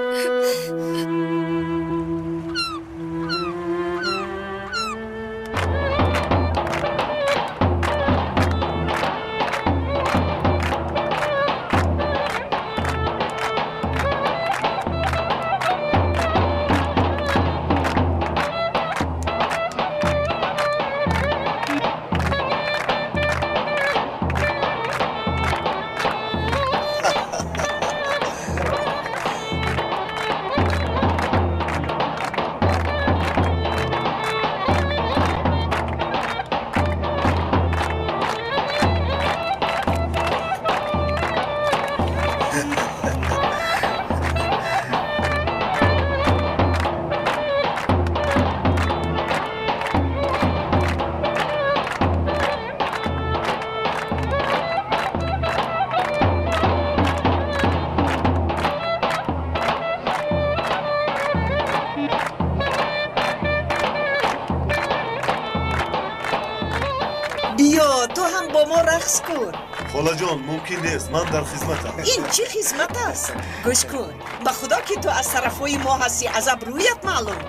Биё, ту ҳам бо мо рақс кун. Холаҷон, мумкин нест, ман дар хизматам. Ин чӣ хизмат аст? Гӯш кун, ба худо ки ту аз тарафҳои мо ҳастӣ, аз абрӯят маълум.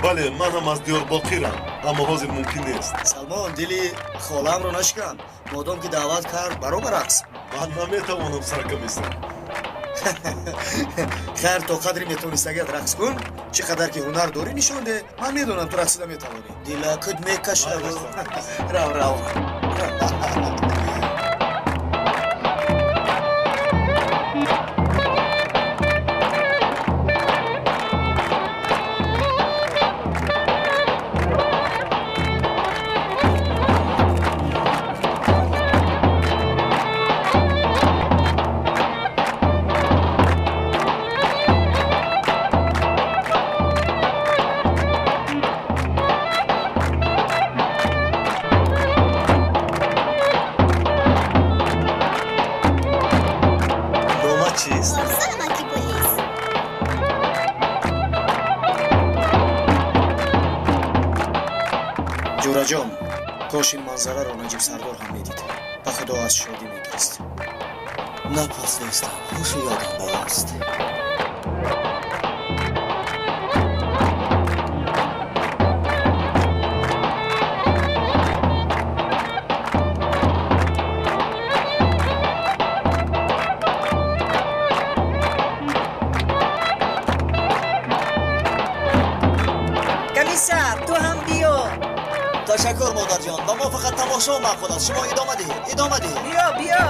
Бале, ман ҳам аз Диёрбоқирам, аммо ҳозир мумкин нест. Салмон, дили холаамро нашикан. Модом ки даъват кард, баро ба рақс. Ман наметавонам, саркомиссар. Хайр, то қадри метавонистагиат рақс кун. Чӣ қадар ки ҳунар дорӣ нишон деҳ. Ман медонам, ту рақсида метавонӣ. Дилакут мекашад. Рав, рав. Чист? Ҷӯраҷон, кош ин манзараро Наҷиб сардор ҳам медид. Ба худо, аз шодӣ мегирист. Напурс, дӯстам, ҳушу ёдам ба ёст. Комиссар, ту ҳам биё. Ташаккур, модарҷон, ба мо фақат тамошо маъқул аст. Шумо идома диҳед, идома диҳед. Биё, биё.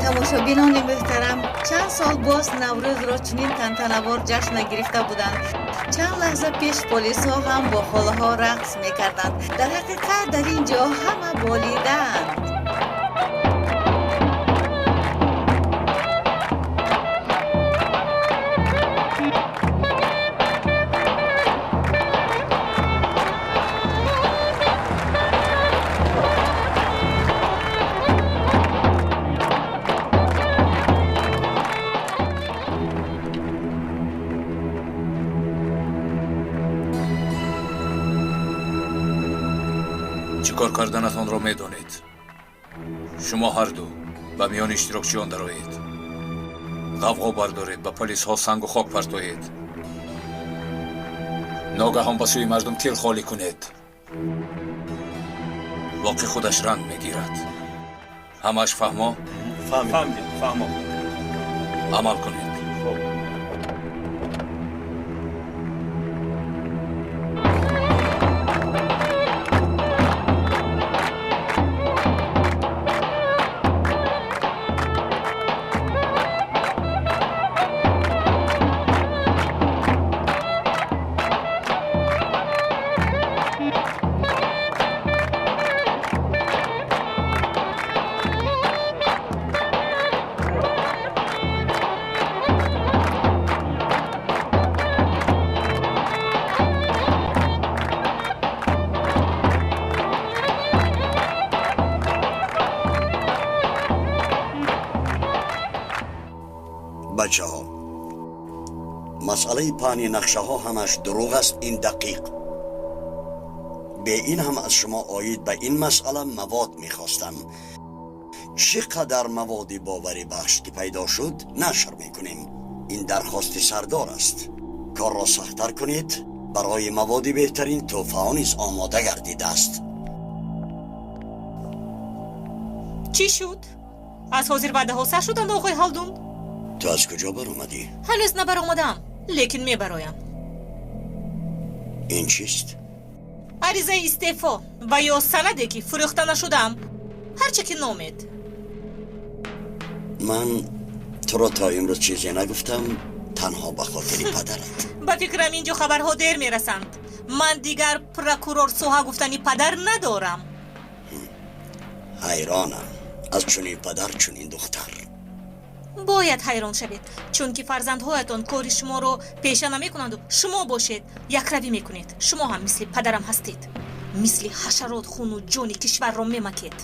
Тамошобинони муҳтарам, чанд сол боз Наврӯзро чунин тантанавор ҷашн нагирифта буданд. Чанд лаҳза пеш полисҳо ҳам бо холаҳо рақс мекарданд. Дар ҳақиқат, дар ин ҷо ҳама болидаанд. Чӣ кор карданатонро медонед. Шумо ҳарду ба миёни иштирокчиён дароед, ғавғо бардоред, ба полисҳо сангу хок партоед, ногаҳон ба сӯи мардум тир холӣ кунед. Воқеъ худаш ранг мегирад. Ҳамааш фаҳмо? Фаҳмидем, фаҳмо. Амал кунед. Бачаҳо, масъалаи паҳни нақшаҳо ҳамаш дурӯғ аст. Ин дақиқ бе ин ҳам аз шумо оид ба ин масъала мавод мехостам. Чӣ қадар маводи боварӣ бахш ки пайдо шуд, нашр мекунем. Ин дархости сардор аст. Корро сахттар кунед. Барои маводи беҳтарин тӯҳфаҳо низ омода гардидааст. Чӣ шуд? Аз ҳозир ваъдаҳо сар шуданд, оғои Ҳалдун? Ту аз куҷо баромадӣ? Ҳанӯз набаромадаам, лекин мебароям. Ин чист? Аризаи истеъфо ва ё санаде ки фурӯхта нашудаам, ҳарче ки номед. Ман туро то имрӯз чизе нагуфтам, танҳо ба хотири падарат. Ба фикрам, ин ҷо хабарҳо дер мерасанд. Ман дигар прокурор соҳа гуфтани падар надорам. Ҳайронам аз чунин падар, чунин духтар. Бояд ҳайрон шавед, чунки фарзандҳоятон кори шуморо пеша намекунанду шумо бошед якравӣ мекунед. Шумо ҳам мисли падарам ҳастед, мисли ҳашарот хуну ҷони кишварро мемакед.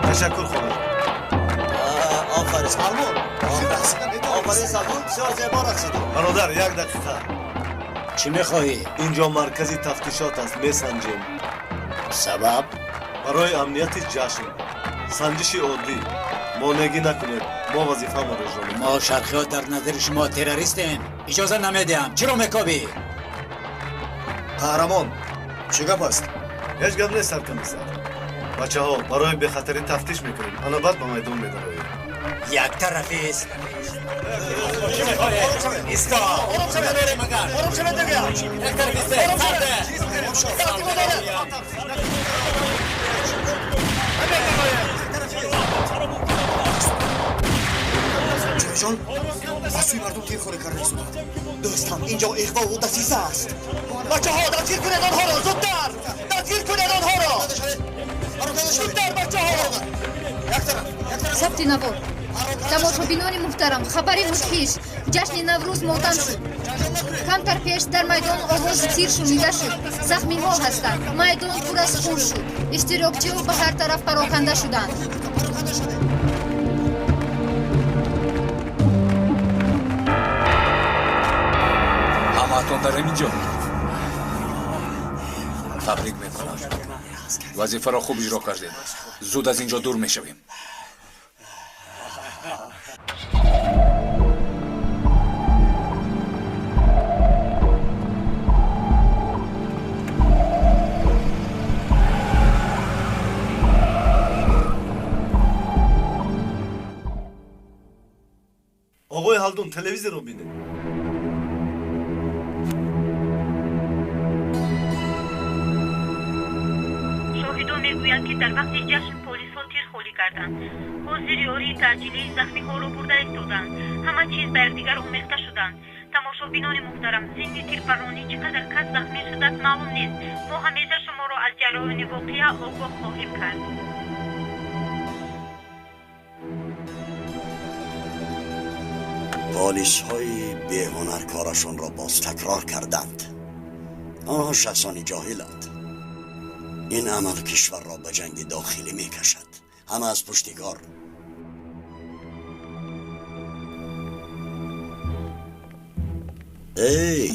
Ташаккур, хоҳар. Офарин, Салмон. Офарин, Салмон, бисёр зебо рақсидӣ. Бародар, як дақиқа. Чӣ мехоҳӣ? Инҷо маркази тафтишот аст, месанҷем. Сабаб? Барои амнияти ҷашн. Санҷиши оддӣ. Монеагӣ накунед, мо вазифаамонро иҷро мекунем. Мо шарқиҳо дар назари шумо террористем. Иҷоза намедиҳам. Чиро мекобӣ? Қаҳрамон, чӣ гап аст? Ҳеҷ гап нест, саркомиссар. Бачаҳо, барои бехатарӣ тафтиш мекунем. Ана баъд ба майдон медароем. Як тарафист. Чӣ мехоҳед? Исто! Ором шавед, мегӯям! Як тарафист! Ҷон, ба сӯи мардум тир холӣ карда истоданд. Дӯстам, инҷо иғвову дасиса аст. Бачаҳо, дастгир кунед онҳоро! Зудтар! Дастгир кунед онҳоро! Зудтар, бачаҳо! Сабти навор. Тамошобинони муҳтарам, хабари мудҳиш: ҷашни Наврӯз мотам шуд. Камтар пеш дар майдон овози тир шунида шуд. Захмиҳо ҳастанд. Майдон пур аз хун шуд. Иштирокчиҳо ба ҳар тараф пароканда шуданд. Ҳамаатон дар ҳамин ҷо табрик мекунам. Вазифаро хуб иҷро кардем. Зуд аз ин ҷо дур мешавем. Оғои Ҳалдун, телевизорро бинед. Шоҳидон мегӯянд, ки дар вақти ҷашн полисҳо тир холӣ карданд. Ҳозир ёрии таъҷилии захмиҳоро бурда истоданд. Ҳама чиз ба якдигар омехта шуданд. Тамошобинони муҳтарам, зимни тирпаронӣ чӣ қадар кас захмӣ шудааст маълум нест. Мо ҳамеша шуморо аз ҷараёни воқеа огоҳ хоҳем кард. Полисҳои беҳунар корашонро боз такрор карданд. Онҳо шахсони ҷоҳиланд. Ин амал кишварро ба ҷанги дохилӣ мекашад. Ҳама аз пушти кор. Эй!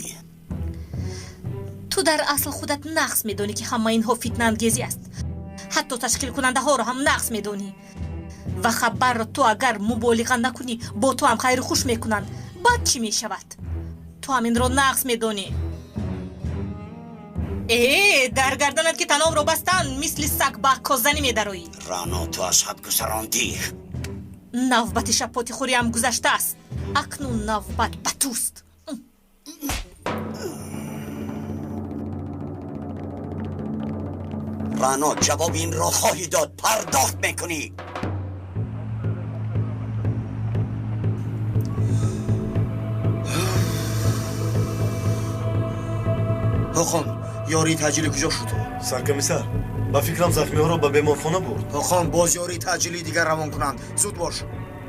Ту дар асл худат нақс медонӣ, ки ҳама инҳо фитнаангезӣ аст. Ҳатто ташкилкунандаҳоро ҳам нақс медонӣ. Ва хабарро ту агар муболиға накунӣ, бо ту ҳам хайру хуш мекунанд. Баъд чӣ мешавад? Ту ҳам инро нақс медонӣ. Э, дар гарданат ки танобро бастанд, мисли саг ба аккоззанӣ медароӣ. Рано, ту аз ҳад гузарондӣ. Навбати шапотихӯриам гузаштааст. Акнун навбат ба туст. Рано, ҷавоби инро хоҳӣ дод, пардохт мекунӣ. Ҳоқон, ёрии таъҷилӣ куҷо шуд? Саркомиссар, ба фикрам захмиҳоро ба беморхона бурд. Ҳоқон, боз ёрии таъҷилии дигар равон кунанд. Зуд бош.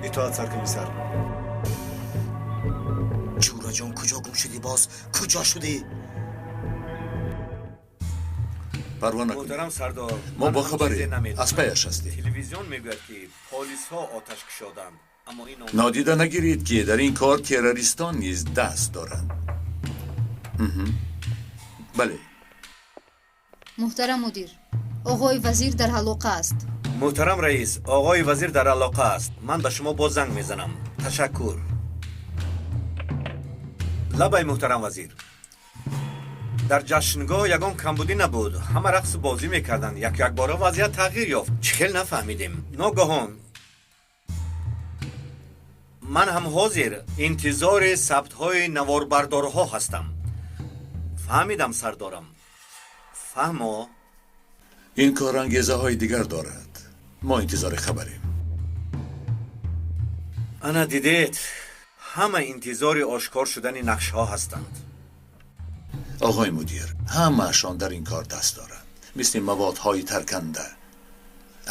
Итоат, саркомиссар. Ҷураҷон, куҷо гум шудӣ боз? Куҷо шудӣ? Парво накунед. Муҳтарам сардор, мо бохабарем, аз паяш ҳастем. Телевизион мегӯяд, ки полисҳо оташ кушоданд, аммо ин нодида нагиред, ки дар ин кор террористон низ даст доранд. Бале. Муҳтарам мудир, оғои вазир дар алоқа аст. Муҳтарам раис, оғои вазир дар алоқа аст. Ман ба шумо боз занг мезанам. Ташаккур. Лабай, муҳтарам вазир. Дар ҷашнгоҳ ягон камбудӣ набуд. Ҳама рақсу бозӣ мекарданд. Як якбора вазъият тағйир ёфт. Чӣ хел нафаҳмидем. Ногаҳон ман ҳам ҳозир интизори сабтҳои наворбардорҳо ҳастам. Фаҳмидам, сардорам. Фаҳмо. Ин кор ангезаҳои дигар дорад. Мо интизори хабарем. Ана дидед, ҳама интизори ошкор шудани нақшҳо ҳастанд. Оғои мудир, ҳамаашон дар ин кор даст доранд. мисли маводҳои тарканда.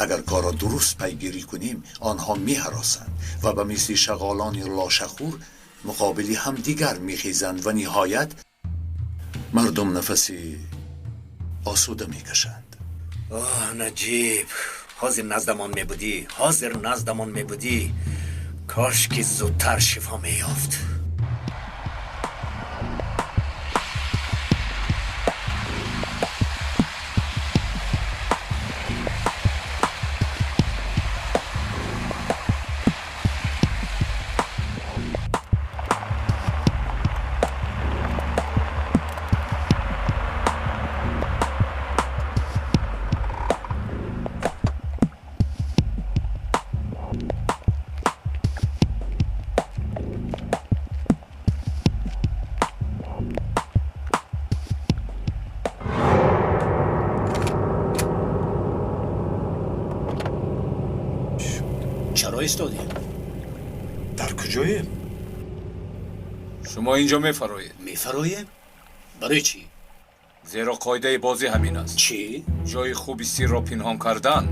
Агар корро дуруст пайгирӣ кунем, онҳо меҳаросанд ва ба мисли шағолони лошахӯр муқобили ҳамдигар мехезанд ва ниҳоят мардум нафаси осуда мекашанд. Оҳ, Наҷиб, ҳозир наздамон мебудӣ, ҳозир наздамон мебудӣ. Кош ки зудтар шифо меёфт. Чаро истодем? Дар куҷоем? Шумо инҷо мефароед. Мефароем? Барои чӣ? Зеро қоидаи бозӣ ҳамин аст. Чӣ? Ҷои хуби сирро пинҳон кардан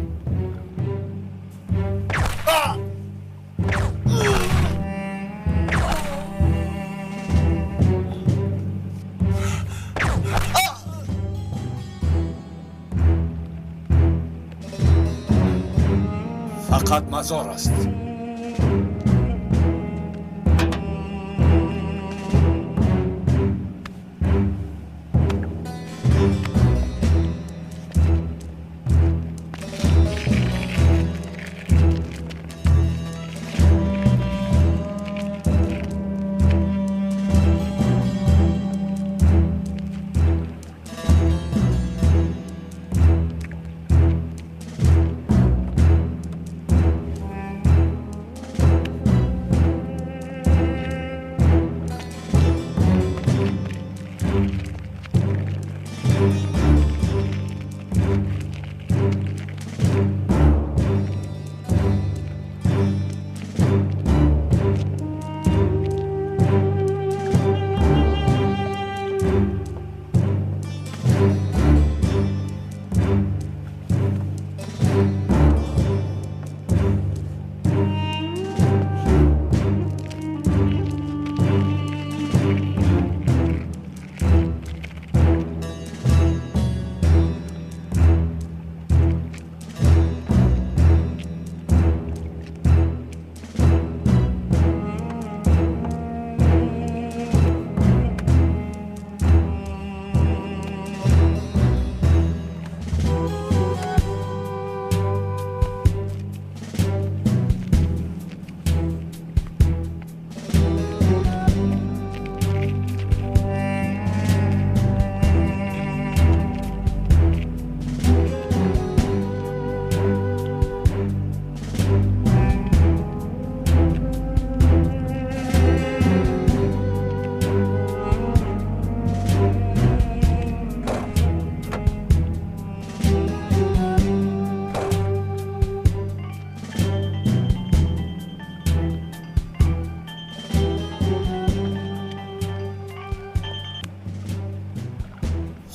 фақат мазор аст.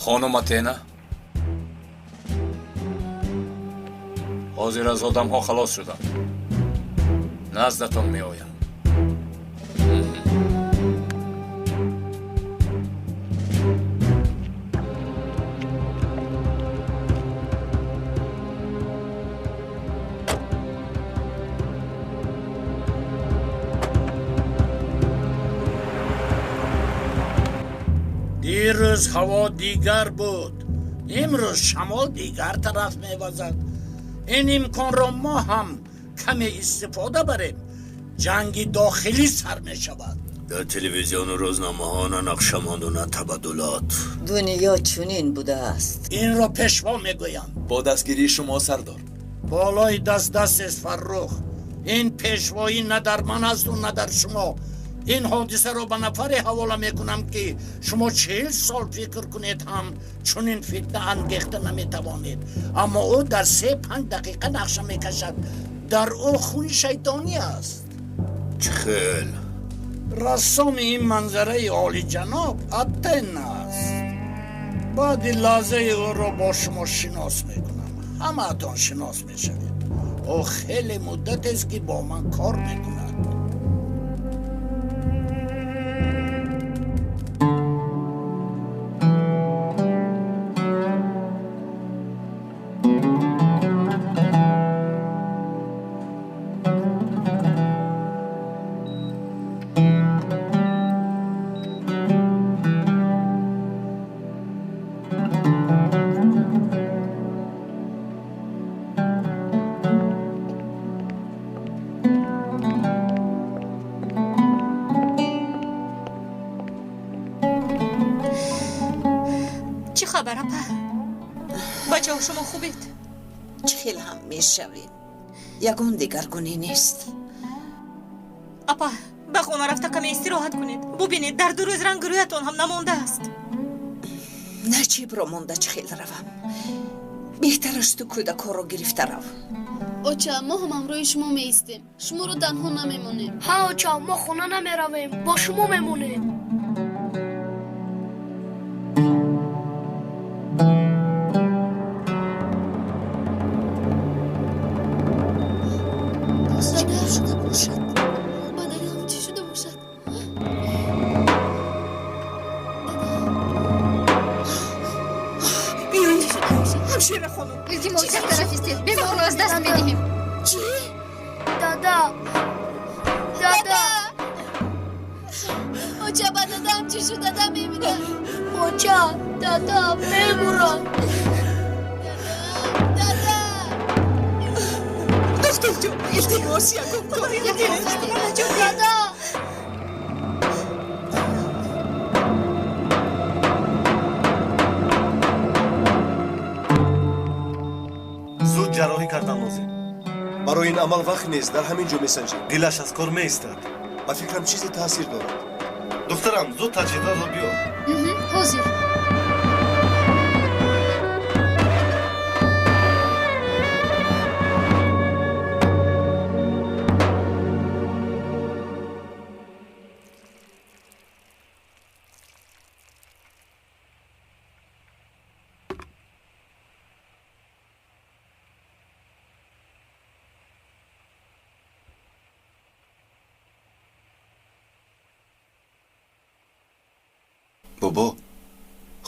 Хонум Атена, ҳозир аз одамҳо халос шудам. Наздатон меоям. Дирӯз ҳаво дигар буд, имрӯз шамол дигар тараф мевазад. Ин имконро мо ҳам каме истифода барем. Ҷанги дохилӣ сар мешавад. Дар телевизиону рӯзномаҳо на нақша монду, на табаддулот. Дунё чунин будааст. Инро пешво мегӯянд. Бо дастгирии шумо, сардор. Болои даст дастест, Фаррух. Ин пешвоӣ на дар ман асту на дар шумо. Ин ҳодисаро ба нафаре ҳавола мекунам, ки шумо 40 сол фикр кунед ҳам чунин фитна ангехта наметавонед. Аммо ӯ дар 3-5 дақиқа нақша мекашад. Дар ӯ хуни шайтонӣ аст. Чӣ хел? Рассоми ин манзараи олиҷаноб Атена аст. Баъди лаҳзаи ӯро бо шумо шинос мекунам. Ҳамаатон шинос мешавед. Ӯ хеле муддатест, ки бо ман кор мекунад. Чӣ хабар, апа? Бачаҳо, шумо хубед? Чӣ хел ҳам мешавем, ягон дигаргунӣ нест. Апа, ба хона рафта каме истироҳат кунед. Бубинед, дар 2 рӯз ранги рӯятон ҳам намондааст. Наҷибро монда чӣ хел равам? Беҳтараш ту кӯдакҳоро гирифта рав. Оча, мо ҳам ҳамроҳи шумо меистем. Шуморо танҳо намемонем. Ҳа, оча, мо хона намеравем, бо шумо мемонем. Шуда бошад. Ба дадам чӣ шуда бошад? Биёед, ҳамшира хонум. Илтимос, як тараф истед. Беморро аз даст медиҳем. Чӣ? Дада, дада. Оча, ба дадам чӣ шуд? Дадам мемирад. Оча, дада мемурад. Духтурҷон, илтимос, ягон коре кунед. Дада. Зуд ҷарроҳӣ кардан лозим. Барои ин амал вақт нест, дар ҳамин ҷо месанҷем. Дилаш аз кор меистад. Ба фикрам, чизе таъсир дорад. Духтарам, зуд таҷҳизотро биёр. Ҳозир. Бобо,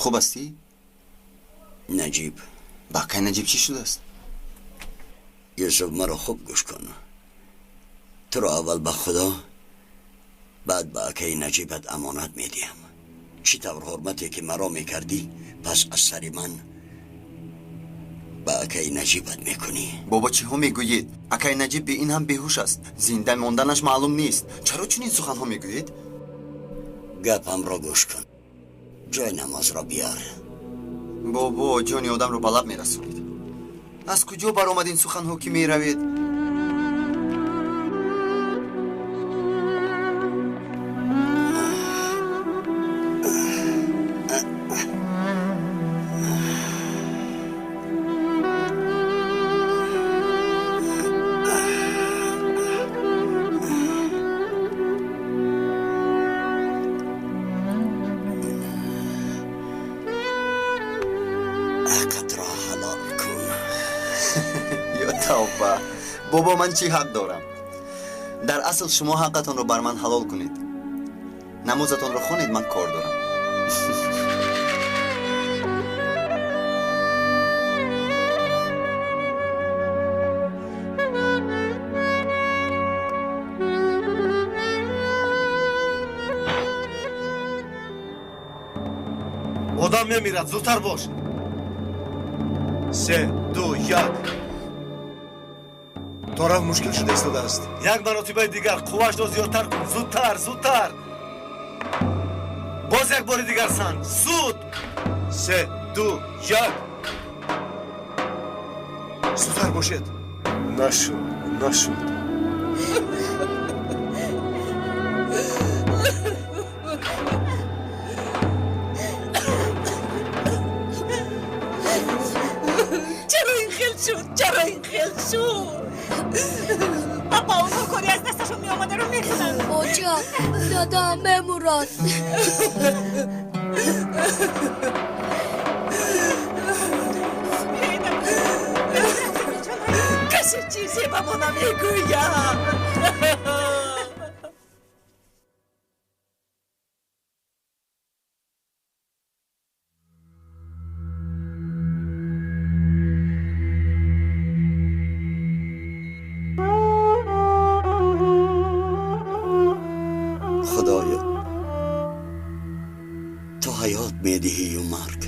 хуб ҳастӣ? Наҷиб. Ба акай Наҷиб чӣ шудааст? Юсуф, маро хуб гӯш кун. Туро аввал ба Худо, баъд ба акаи Наҷибат амонат медиҳам. Чӣ тавр ҳурмате ки маро мекардӣ, пас аз сари ман ба акаи Наҷибат мекунӣ. Бобо, чиҳо мегӯед? Акаи Наҷиб бе ин ҳам беҳуш аст. Зинда монданаш маълум нест. Чаро чунин суханҳо мегӯед? Гапамро гӯш кун. Ҷои намозро биёр. Бобо, ҷони одамро ба лаб мерасонед. Аз куҷо баромад ин суханҳо, ки меравед? Ҳаққатро ҳалол кун. Ё тавба! Бобо, ман чӣ ҳақ дорам? Дар асл шумо ҳаққатонро бар ман ҳалол кунед. Намозатонро хонед, ман кор дорам. Одам мемирад, зудтар бош. 3, 2, 1. Тораф мушкил шуда истодааст. Як маротибаи дигар қуввашро зиёдтар кун. Зудтар, зудтар. Боз як бори дигар санг. Зуд. 3, 2, 1. Зудтар бошед. Нашуд, нашуд. Чаро ин хел шуд? Чаро ин хел шуд? Апа, онҳо кори аз дасташон меомадаро мекунанд. Оча, дада мемурад. Касе чизе ба мо намегӯяд. Худоё, ту ҳаёт медиҳию марг.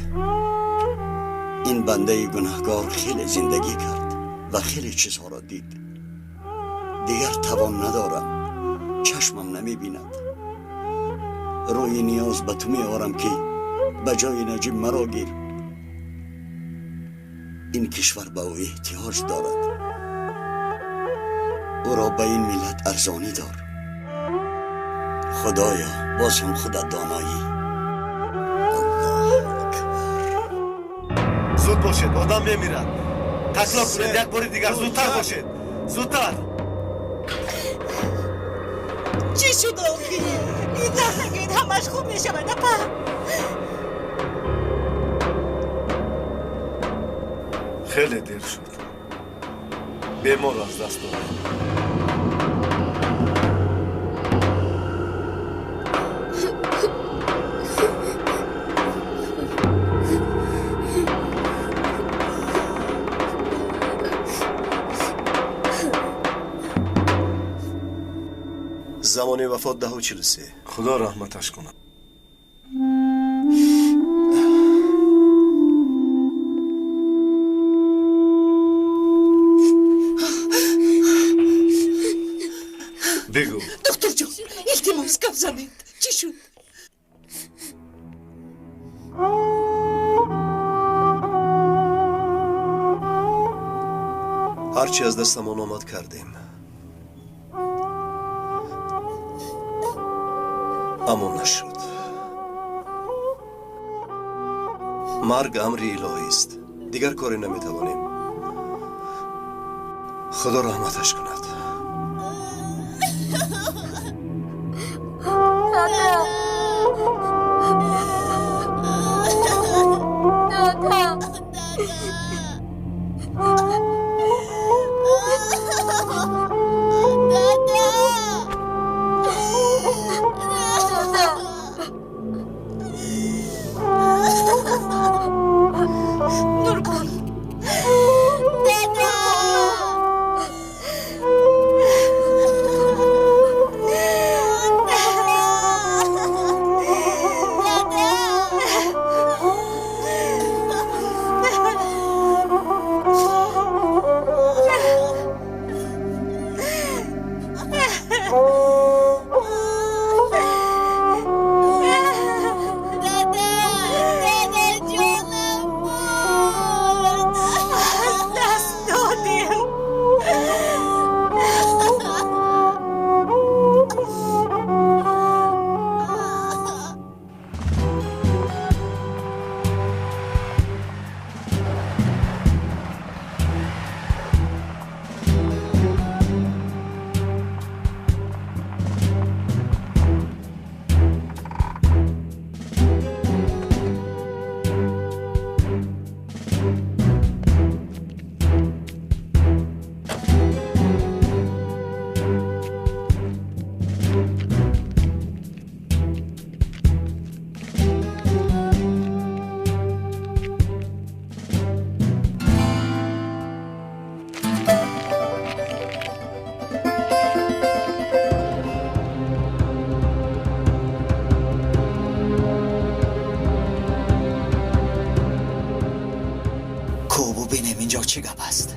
Ин бандаи гунаҳгор хеле зиндагӣ кард ва хеле чизҳоро дид. Дигар тавон надорам, чашмам намебинад. Рӯи ниёз ба ту меорам, ки ба ҷои Наҷиб маро гир. Ин кишвар ба ӯ эҳтиёҷ дорад. Ӯро ба ин миллат арзонӣ дор. Худоё, боз ҳам худат доноӣ. Зуд бошед, одам мемирад. Такрор кунед як бори дигар, зудтар бошед, зудтар. Чӣ шуд охир? Ин нагӯед, ҳамаш хуб мешавад, апа. Хеле дер шуд, бемор аз даст дод. Замони вафот 10:43. Худо раҳматаш кунад. Бигӯ. Духтурҷон, илтимос, гап занед. Чӣ шуд? Ҳарчи аз дастамон омад кардем, аммо нашуд. Марг амри илоҳист, дигар коре наметавонем. Худо раҳматаш кунад. Ку бубинем инҷо чӣ гап аст.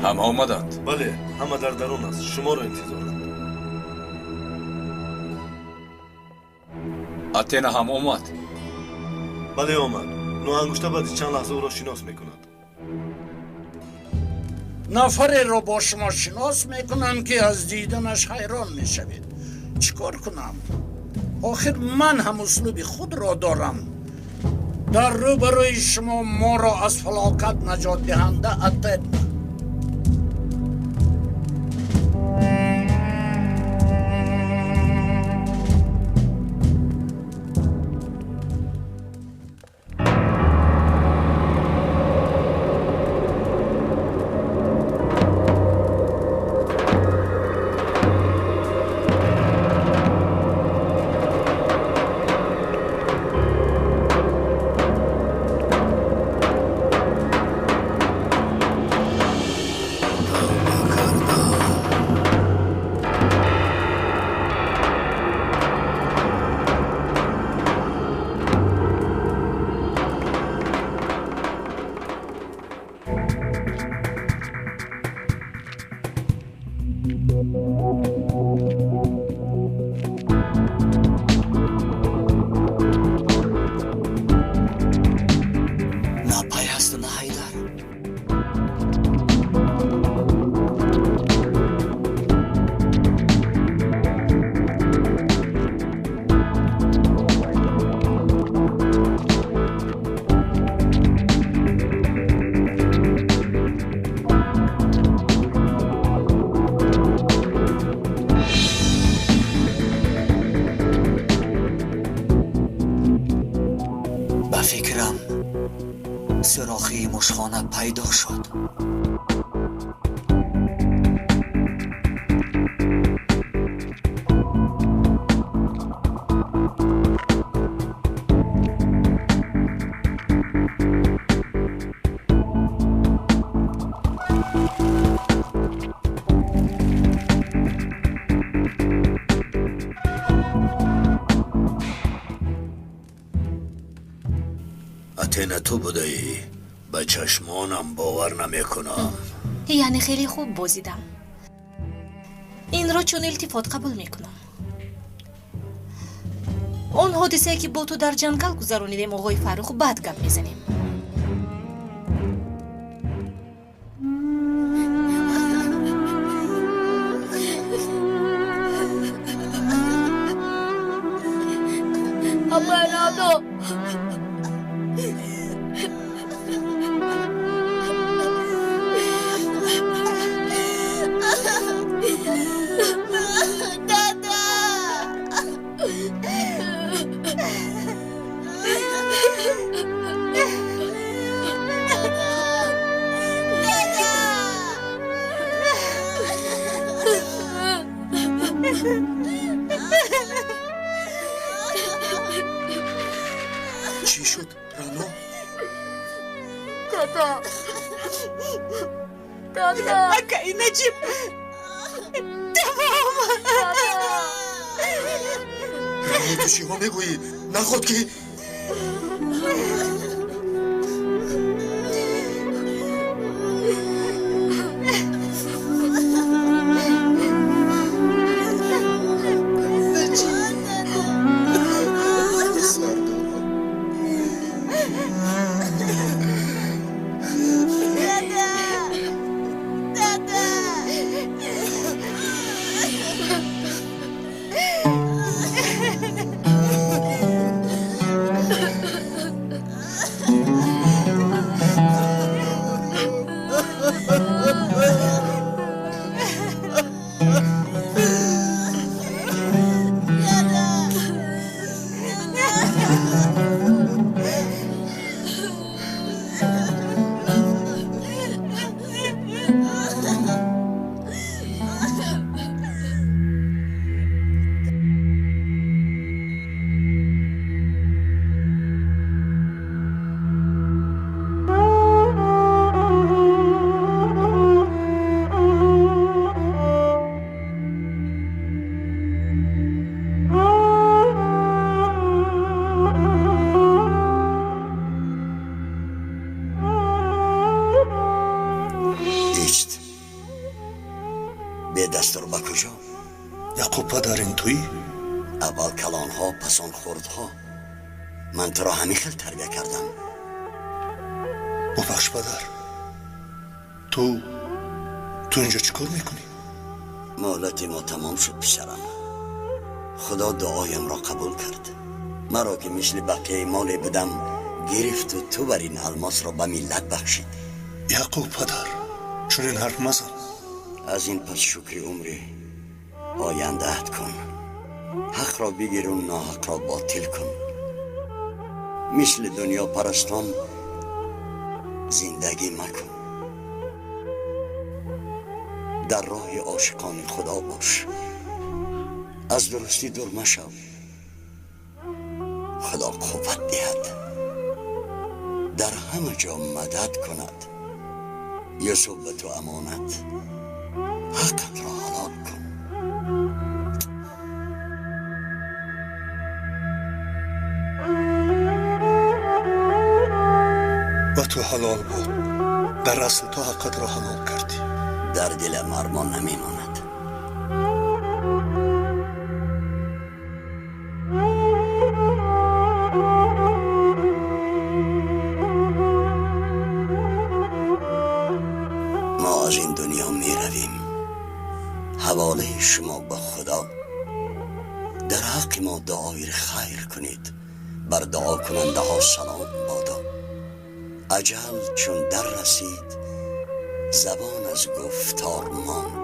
Ҳама омаданд? Бале, ҳама дар дарун аст, шуморо интизоранд. Атена ҳам омад? Бале, омад. Ноангушта баъди чанд лаҳза ӯро шинос мекунад. Нафареро бо шумо шинос мекунам, ки аз диданаш ҳайрон мешавед. Чӣ кор кунам? Охир ман ҳам услуби худро дорам. Дар рӯбарӯи шумо моро аз фалокат наҷотдиҳанда Атен. Сӯрохии мушхона пайдо шуд. Атена, ту будаӣ? Ба чашмонам бовар намекунам. Яъне хеле хуб бозидам. Инро чун илтифот қабул мекунам. Он ҳодисае, ки бо ту дар ҷангал гузаронидем, оғои Фаррух, баъд гап мезанем. Чӣ шуд, Рано? Дада, дада, акаи Наҷиб, тамом. Рано, ту чиҳо мегӯӣ? Наход ки Бедастур ба куҷо? Яъқуб падар, ин туӣ? Аввал калонҳо, пас он хурдҳо. Ман туро ҳамин хел тарбия кардам. Бубахш, падар, ту Ту инҷо чӣ кор мекунӣ? Муҳлати мо тамом шуд, писарам. Худо дуоямро қабул кард. Маро ки мисли бақияи моле будам гирифту ту бар ин алмосро ба миллат бахшид. Яъқуб падар, чунин ҳарф мазан. Аз ин пас шукри умри ояндаат кун. Ҳақро бигиру ноҳақро ботил кун. Мисли дунёпарастон зиндагӣ макун. Дар роҳи ошиқони Худо бош. Аз дурустӣ дур машав. Худо қувват диҳад, дар ҳама ҷо мадад кунад. Юсуф ба ту амонат, ҳаққатро ҳалол кун. Ба ту ҳалол буд. Дар асл ту ҳаққатро ҳалол кардӣ. Дар дилам армон намемонад. Мо аз ин дунё меравем. Ҳаволаи шумо ба Худо. Дар ҳаққи мо дуои хайр кунед. Бар дуокунандаҳо салом бодо. Аҷал чун дар расид, забон аз гуфтор монд.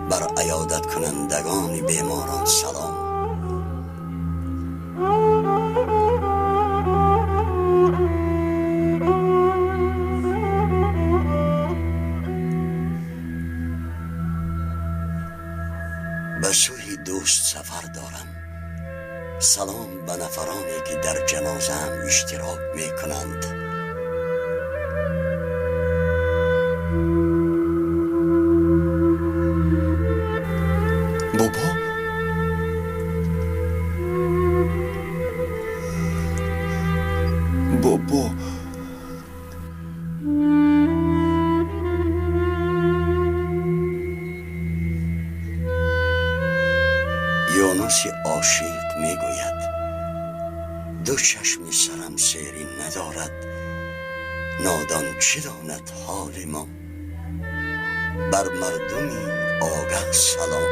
Бар аёдаткунандагони беморон салом. Ба сӯи дӯст сафар дорам. Салом ба нафароне ки дар ҷанозаам иштирок мекунанд. Бобо, бобо, Юнуси ошиқ мегӯяд: ду чашми сарам серӣ надорад, нодон чӣ донад ҳоли мо. Бар мардуми огаҳ салом.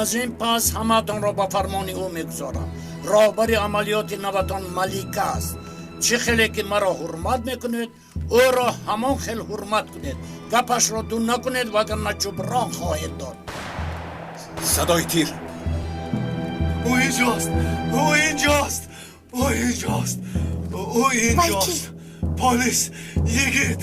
Аз ин пас ҳамаатонро ба фармони ӯ мегузорам. Роҳбари амалиёти наватон Малика аст. Чӣ хеле ки маро ҳурмат мекунед, ӯро ҳамон хел ҳурмат кунед. Гапашро ду накунед, вагарна ҷуброн хоҳед дод. Садои тир. Ӯ инҷост, ӯ инҷост, ӯ инҷост, ӯ инҷост. Полис, йигит.